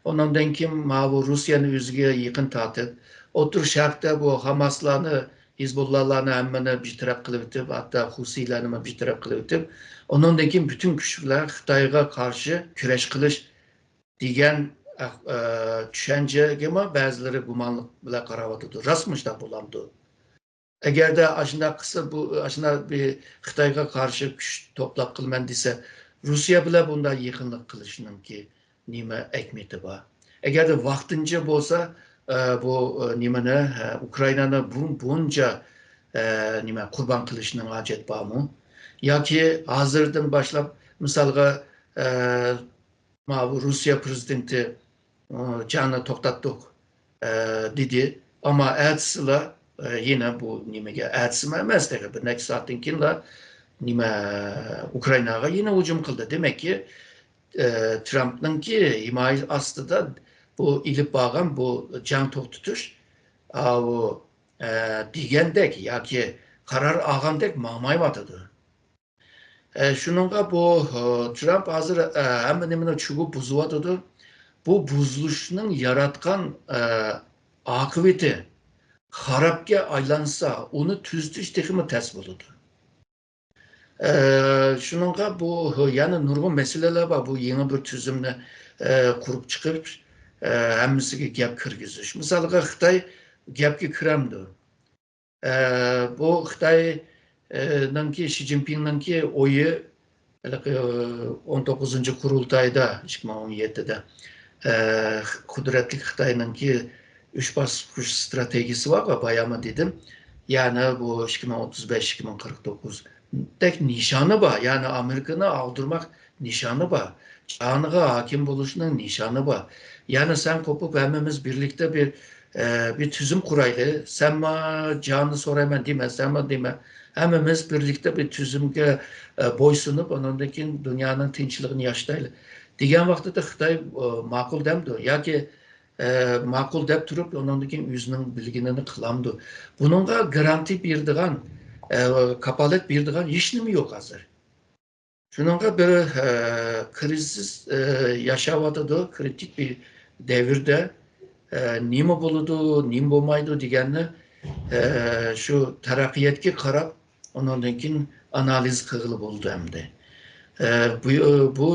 ئۇنىڭدىن كېيىن ماۋۇ روسىيەنى ئۆزىگە يېقىن تارتىپ، ئوتتۇرا شەرقتە بۇ ھاماسلارنى، ھېزبۇللالارنى ھەممىنى بىر تەرەپ قىلىۋېتىپ، ھەتتا خۇسىيلارنىمۇ بىر تەرەپ قىلىۋېتىپ، ئۇنىڭدىن كېيىن پۈتۈن كۈچ بىلەن خىتايغا قارشى كۈرەش قىلىش دېگەن، ئە، ئە، چۈشەنچىگىمۇ بەزىلىرى گۇمانلىق بىلەن قاراۋاتىدۇ. راستمۇ شۇنداق بولامدۇ؟ ئەگەردە ئاشۇنداق قىلسا، بۇ، ئاشۇنداق بىر خىتايغا قارشى كۈچ توپلاپ قىلىمەن دېسە، روسىيە بىلەن بۇنداق يېقىنلىق قىلىشنىڭكى نېمە ئەھمىيىتى بار؟ ئەگەردە ۋاقتىنچە بولسا، ئە، بۇ، ئە، نېمىنى، ئە، ئۇكرائىنانى بۇ، بۇنچە، ئە، نېمە، قۇربان قىلىشنىڭ ھاجەت بارمۇ؟ ياكى ھازىردىن باشلاپ، مىسالغا، ئە، ماۋۇ روسىيە پرېزىدېنتى، ئە، جەڭنى توختاتتۇق، ئە، دېدى. ئەمما ئەتىسىلا، ئە، يەنە بۇ نېمىگە، ئەتىسىمۇ ئەمەس، تېخى بىر نەچچە سائەتتىن كېيىنلا نېمە، ئۇكرائىناغا يەنە ھۇجۇم قىلدى. دېمەككى، ئە، ترامپنىڭكى ھىمايە ئاستىدا بۇ ئېلىپ بارغان بۇ جەڭ توختىتىش، ئاۋۇ، ئە، دېگەندەك ياكى قارار ئالغاندەك ماڭمايۋاتىدۇ. ئە، شۇنىڭغا بۇ، ئە، ترامپ ھازىر، ئە، ھەممە نېمىنى چۈشۈرۈپ بۇزۇۋاتىدۇ. بۇ بۇزۇلۇشنىڭ ياراتقان، ئە، ئاقىۋىتى خارابكە ئايلانسا، ئۇنى تۈزىتىش تېخىمۇ تەس بولىدۇ. ئە، شۇنىڭغا بۇ يەنە نۇرغۇن مەسىلىلەر بار. بۇ يېڭى بىر تۈزۈمنى، ئە، قۇرۇپ چىقىپ، ئە، ھەممىسىگە گەپ كىرگۈزۈش. مىسالغا، خىتاي گەپكە كىرەمدۇ؟ ئە، بۇ خىتاينىڭكى، شى جىنپىڭنىڭكى ئويى، ھېلىقى، ئون توققۇزىنچى قۇرۇلتايدا، ئىككى مىڭ ئون يەتتىدە، ئە، قۇدرەتلىك خىتاينىڭكى ئۈچ باسقۇچ ستراتېگىيىسى بارغۇ، بايامۇ دېدىم. يەنى بۇ ئىككى مىڭ ئوتتۇز بەش، ئىككى مىڭ قىرىق توققۇزدەك نىشانى بار. يەنى ئامېرىكىنى ئاغدۇرماق نىشانى بار. جانىغا ھاكىم بولۇشنىڭ نىشانى بار. يەنى سەن قوپۇپ ھەممىمىز بىرلىكتە بىر، ئە، بىر تۈزۈم قۇرايلى. سەنمۇ جانى سورايمەن دېمە، سەنمۇ دېمە. ھەممىمىز بىرلىكتە بىر تۈزۈمگە، ئە، بويسۇنۇپ، ئۇنىڭدىن كېيىن دۇنيانىڭ تىنچلىقىنى ياشىتايلى دېگەن ۋاقتىدا خىتاي، ئە، ماقۇل دەمدۇ ياكى، ئە، ماقۇل دەپ تۇرۇپ، ئۇنىڭدىن كېيىن ئۆزىنىڭ بىلگىنىنى قىلامدۇ؟ بۇنىڭغا گارانتى بېرىدىغان، ئە، كاپالەت بېرىدىغان ھېچنېمە يوق ھازىر. شۇنىڭغا بىر، ئە، كىرىزىس، ئە، ياشاۋاتىدۇ، كرىتىك بىر دەۋردە، ئە، نېمە بولىدۇ، نېمە بولمايدۇ دېگەننى، ئە، شۇ تەرەققىياتقا قاراپ، ئۇنىڭدىن كېيىن ئانالىز قىلغىلى بولىدۇ ئەمدى. ئە، بۇ، بۇ،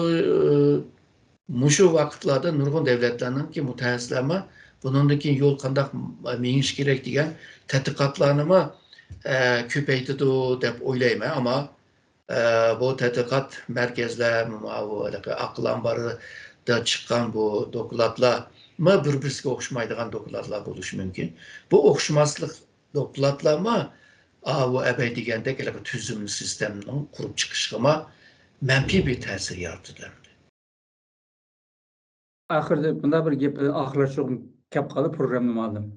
مۇشۇ ۋاقىتلاردا نۇرغۇن دۆلەتلەرنىڭكى مۇتەخەسسىسلەرمۇ بۇنىڭدىن كېيىن يول قانداق مېڭىش كېرەك دېگەن تەتقىقاتلارنىمۇ، ئە، كۆپەيتىدۇ دەپ ئويلايمەن. ئەمما ئە، بۇ تەتقىقات مەركەزلەر، ماۋۇ ھېلىقى ئاقىل ئامباردا چىققان بۇ دوكلاتلارمۇ بىر-بىرسىگە ئوخشىمايدىغان دوكلاتلار بولۇشى مۇمكىن. بۇ ئوخشىماسلىق دوكلاتلارمۇ ئاۋۇ ئەبەي دېگەندەك ھېلىقى تۈزۈم سىستېمىنىڭ قۇرۇپ چىقىشىغىمۇ مەنپىي بىر تەسىر يارىتىدۇ ئەمدى. ئاخىرىدا مۇنداق بىر گەپ، ئاخىرلاشتۇرغۇم كەپ قالدى پروگراممىنى مۇئەللىم.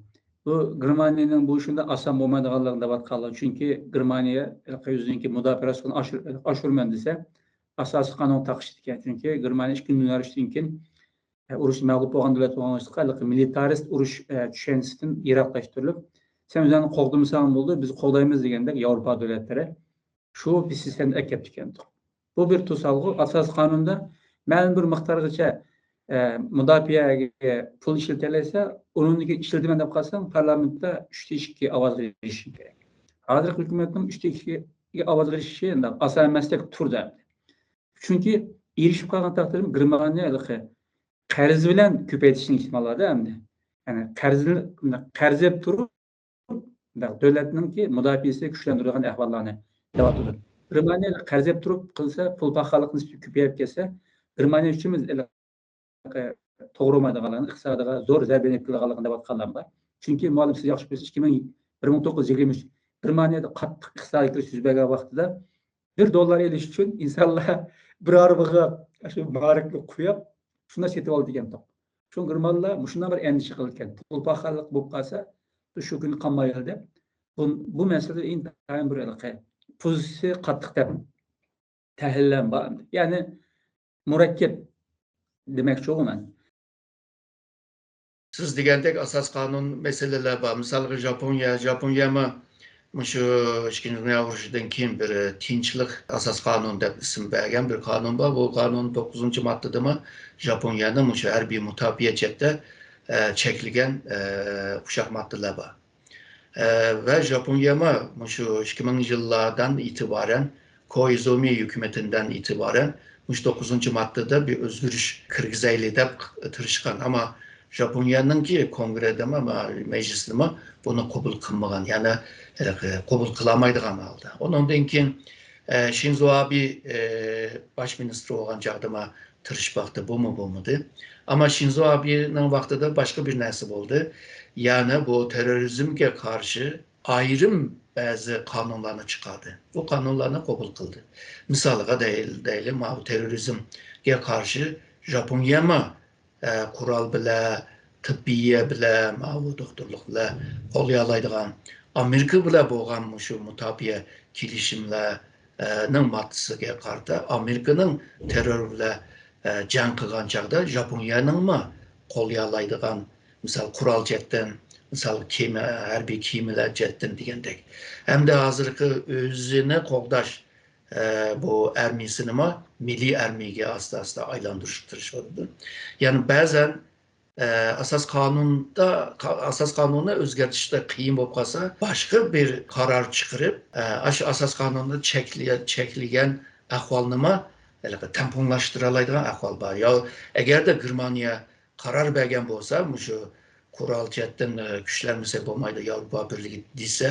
بۇ گېرمانىيەنىڭ بۇ ئىشىدا ئاسان بولمايدىغانلىقىنى دەۋاتقانلار. چۈنكى گېرمانىيە ئۆزىنىڭكى مۇداپىئە راستلىقىنى ئاشۇر-، ئاشۇرىمەن دېسە، ئاساسىي قانۇن تاقىشىدىكەن. چۈنكى گېرمانىيە ئىككىنچى دۇنيا ئۇرۇشىدىن كېيىن، ئە، ئۇرۇشتا مەغلۇپ بولغان دۆلەت بولغانلىقى، مىلىتارىست ئۇرۇش، ئە، چۈشەنچىسىدىن يىراقلاشتۇرۇلۇپ، سەن ئۆزۈڭنى قوغدىمىساڭ بولدى، بىز قوغدايمىز دېگەندەك ياۋروپا دۆلەتلىرى شۇ بىر سىستېمىنى ئەكەپتىكەن. بۇ بىر توسالغۇ. ئاساسىي قانۇندا مەلۇم بىر مىقدارغىچە، ئە، مۇداپىئەگە پۇل ئىشلىتەلەيسە، ئۇنىڭدىن كېيىن ئىشلىتىمەن دەپ قالساڭ، پارلامېنتتا ئۈچتە ئىككى ئاۋازغا ئېرىشىشىڭ كېرەك. ھازىرقى ھۆكۈمەتنىڭ ئۈچتە ئىككىگە ئاۋازغا ئېرىشىشى ئاسان ئەمەستەك تۇرىدۇ ئەمدى. چۈنكى ئېرىشىپ قالغان تەقدىردە گېرمانىيە ھېلىقى قەرز بىلەن كۆپەيتىشنىڭ ئېھتىمالى بار ئەمدى. يەنى قەرزنى، قەرز ئېلىپ تۇرۇپ، دۆلەتنىڭكى مۇداپىئەسىنى كۈچلەندۈرىدىغان ئەھۋاللارنى دەۋاتىدۇ. گېرمانىيە قەرز ئېلىپ تۇرۇپ قىلسا، پۇل پاخاللىق نىسبىتى كۆپىيىپ كەتسە، گېرمانىيە ئۈچۈن توغرا بولمايدىغانلىقىنى، ئىقتىسادىغا زور زەربىنى يەتكۈزىدىغانلىقىنى دەۋاتقانلار بار. چۈنكى مۇئەللىم سىز ياخشى بىلىسىز، ئىككى مىڭ، بىر مىڭ توققۇز يۈز يىگىرمە ئۈچ گېرمانىيەدە قاتتىق ئىقتىسادىي كىرىش يۈز بەرگەن ۋاقتىدا بىر دوللار ئېلىش ئۈچۈن ئىنسانلار بىر ئاربىغا شۇ ماركىنى قويۇپ، شۇنداق سېتىۋالىدىكەن. شۇڭا گېرمانلار مۇشۇنداق بىر ئەندىشە قىلىدىكەن. پۇل پاخاللىق بولۇپ قالسا، شۇ كۈنى قالمايدۇ دەپ. بۇ، بۇ مەسىلىدە ئىنتايىن بىر ھېلىقى پوزىتسىيە قاتتىق دەپ تەھلىللەر بار. يەنى مۇرەككەپ دېمەكچىغۇ مەن. سىز دېگەندەك ئاساسىي قانۇن مەسىلىلەر بار. مىسالغا ژاپونىيە، ژاپونىيەمۇ مۇشۇ ئىككىنچى دۇنيا ئۇرۇشىدىن كېيىن بىر تىنچلىق ئاساسىي قانۇن دەپ ئىسىم بەرگەن بىر قانۇن بار. بۇ قانۇن توققۇزىنچى ماددىدىمۇ ژاپونىيەنى مۇشۇ ھەربىي مۇداپىئە جەھەتتە، ئە، چەكلىگەن، ئە، ئوخشاش ماددىلار بار. ئە، ۋە ژاپونىيەمۇ مۇشۇ ئىككى مىڭىنچى يىللاردىن ئېتىبارەن، كوئىزۇمى ھۆكۈمىتىدىن ئېتىبارەن مۇشۇ توققۇزىنچى ماددىدا بىر ئۆزگىرىش كىرگۈزەيلى دەپ تىرىشقان. ئەمما ژاپونىيەنىڭكى كونگرېدىمۇ، مەجلىسىدىمۇ بۇنى قوبۇل قىلمىغان، يەنى، ئە، قوبۇل قىلالمايدىغان ھالدا. ئۇنىڭدىن كېيىن، ئە، شىنزو ئابې، ئە، باش مىنىستىر بولغان چاغدىمۇ تىرىشىپ باقتى، بۇمۇ بولمىدى. ئەمما شىنزو ئابېنىڭ ۋاقتىدا باشقا بىر نەرسە بولدى. يەنى بۇ تېررورىزمگە قارشى ئايرىم بەزى قانۇنلارنى چىقاردى. بۇ قانۇنلارنى قوبۇل قىلدى. مىسالغا دەيلى، دەيلى، ماۋۇ تېررورىزمگە قارشى ژاپونىيەمۇ، ئە، قورال بىلەن، تىببىيە بىلەن، ماۋۇ دوختۇرلۇق بىلەن قوللىيالايدىغان، ئامېرىكا بىلەن بولغان مۇشۇ مۇداپىئە كېلىشىملەر، ئە، نىڭ ماددىسىگە قارىتا ئامېرىكىنىڭ تېررور بىلەن، ئە، جەڭ قىلغان چاغدا ژاپونىيەنىڭمۇ قوللىيالايدىغان، مىسال، قورال جەھەتتىن، مىسال، كېمە، ھەربىي كېمىلەر جەھەتتىن دېگەندەك. ھەمدە ھازىرقى ئۆزىنى قوغداش، ئە، بۇ ئارمىيىسىنىمۇ مىللىي ئارمىيىگە ئاستا-ئاستا ئايلاندۇرۇشقا تىرىشىۋاتىدۇ. يەنى بەزەن ئە، ئاساس قانۇندا، قا-، ئاساس قانۇننى ئۆزگەرتىشتە قىيىن بولۇپ قالسا، باشقا بىر قارار چىقىرىپ، ئە، ئاشۇ ئاساس قانۇندا چەكلىگەن، چەكلىگەن ئەھۋالنىمۇ ھېلىقى تەڭپۇڭلاشتۇرالايدىغان ئەھۋال بار. يا، ئەگەردە گېرمانىيە قارار بەرگەن بولسا، مۇشۇ قورال جەھەتتىن، ئە، كۈچلەنمىسەك بولمايدۇ، ياۋروپا بىرلىكى دېسە،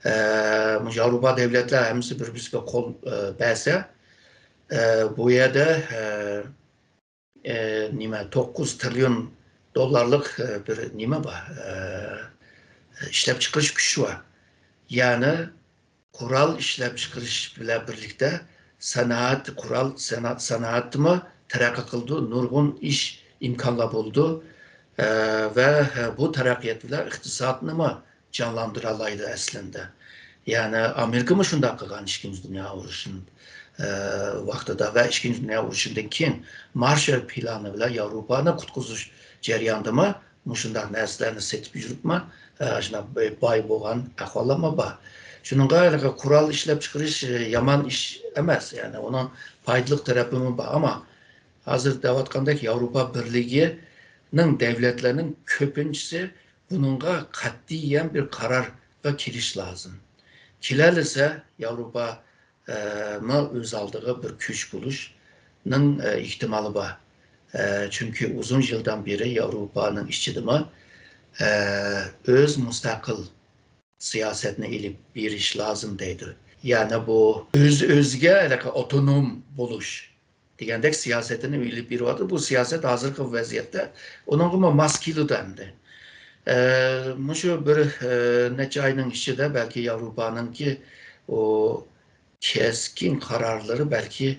ئە، مۇشۇ ياۋروپا دۆلەتلەر ھەممىسى بىر-بىرسىگە قول، ئە، بەرسە، ئە، بۇ يەردە، ئە، ئە، نېمە، توققۇز تىرىليون دوللارلىق، ئە، بىر نېمە بار، ئە، ئىشلەپچىقىرىش كۈچى بار. يەنى قورال ئىشلەپچىقىرىش بىلەن بىرلىكتە سانائەت، قورال سانا-، سانائەتتىمۇ تەرەققىي قىلىدۇ، نۇرغۇن ئىش ئىمكانلار بولىدۇ. ئە، ۋە بۇ تەرەققىيات بىلەن ئىقتىسادنىمۇ جانلاندۇرالايدۇ ئەسلىندە. يەنى ئامېرىكىمۇ شۇنداق قىلغان ئىككىنچى دۇنيا ئۇرۇشىنىڭ، ئە، ۋاقتىدا ۋە ئىككىنچى دۇنيا ئۇرۇشىدىن كېيىن مارشال پىلانى بىلەن ياۋروپانى قۇتقۇزۇش جەريانىدىمۇ مۇشۇنداق نەرسىلەرنى سېتىپ يۈرۈپمۇ، ئە، شۇنداق باي بولغان ئەھۋاللارمۇ بار. شۇنىڭغا ھېلىقى قورال ئىشلەپچىقىرىش، ئە، يامان ئىش ئەمەس، يەنى ئۇنىڭ پايدىلىق تەرىپىمۇ بار. ئەمما ھازىر دەۋاتقاندەك ياۋروپا بىرلىكىنىڭ دەۋلەتلەرنىڭ كۆپىنچىسى بۇنىڭغا قەتئىيەن بىر قارارغا كېلىش لازىم. كېلەلىسە ياۋروپا، ئە، مۇ ئۆز ئالدىغا بىر كۈچ بولۇشنىڭ، ئە، ئېھتىمالى بار. ئە، چۈنكى ئۇزۇن يىلدىن بېرى ياۋروپانىڭ ئىچىدىمۇ، ئە، ئۆز مۇستەقىل سىياسەتنى ئېلىپ بېرىش لازىم دەيدۇ. يەنى بۇ ئۆز-ئۆزىگە ھېلىقى ئاپتونوم بولۇش دېگەندەك سىياسەتنى ئېلىپ بېرىۋاتىدۇ. بۇ سىياسەت ھازىرقى ۋەزىيەتتە ئۇنىڭغىمۇ ماس كېلىدۇ ئەمدى. ئە، مۇشۇ بىر، ئە، نەچچە ئاينىڭ ئىچىدە بەلكى ياۋروپانىڭكى ئۇ كەسكىن قارارلىرى بەلكى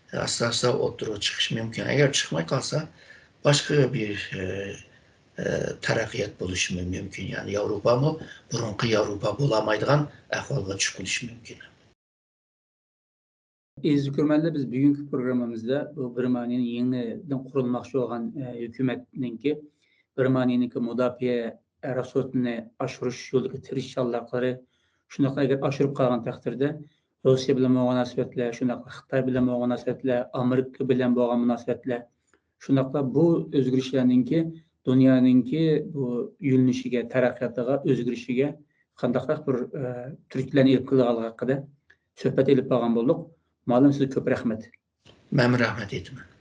ئاستا-ئاستا ئوتتۇرىغا چىقىشى مۇمكىن. ئەگەر چىقماي قالسا، باشقا بىر، ئە، ئە، تەرەققىيات بولۇشى مۇمكىن. يەنى ياۋروپامۇ بۇرۇنقى ياۋروپا بولالمايدىغان ئەھۋالغا چۈشۈپ قېلىشى مۇمكىن. ئەزىز كۆرۈرمەنلەر، بىز بۈگۈنكى پروگراممىمىزدا بۇ گېرمانىيەنىڭ يېڭىدىن قۇرۇلماقچى بولغان، ئە، ھۆكۈمەتنىڭكى گېرمانىيەنىڭكى مۇداپىئە راسخوتىنى ئاشۇرۇش يولىدىكى تىرىشچانلىقلىرى، شۇنداقلا ئەگەر ئاشۇرۇپ قالغان تەقدىردە، روسىيە بىلەن بولغان مۇناسىۋەتلەر، شۇنداقلا خىتاي بىلەن بولغان مۇناسىۋەتلەر، ئامېرىكا بىلەن بولغان مۇناسىۋەتلەر، شۇنداقلا بۇ ئۆزگىرىشلەرنىڭكى دۇنيانىڭكى بۇ يۆنىلىشىگە، تەرەققىياتىغا، ئۆزگىرىشىگە قانداقراق بىر، ئە، تۈرتكىلەرنى ئېلىپ كېلىدىغانلىقى ھەققىدە سۆھبەت ئېلىپ بارغان بولدۇق. مۇئەللىم، سىزگە كۆپ رەھمەت. مەنمۇ رەھمەت ئېيتىمەن.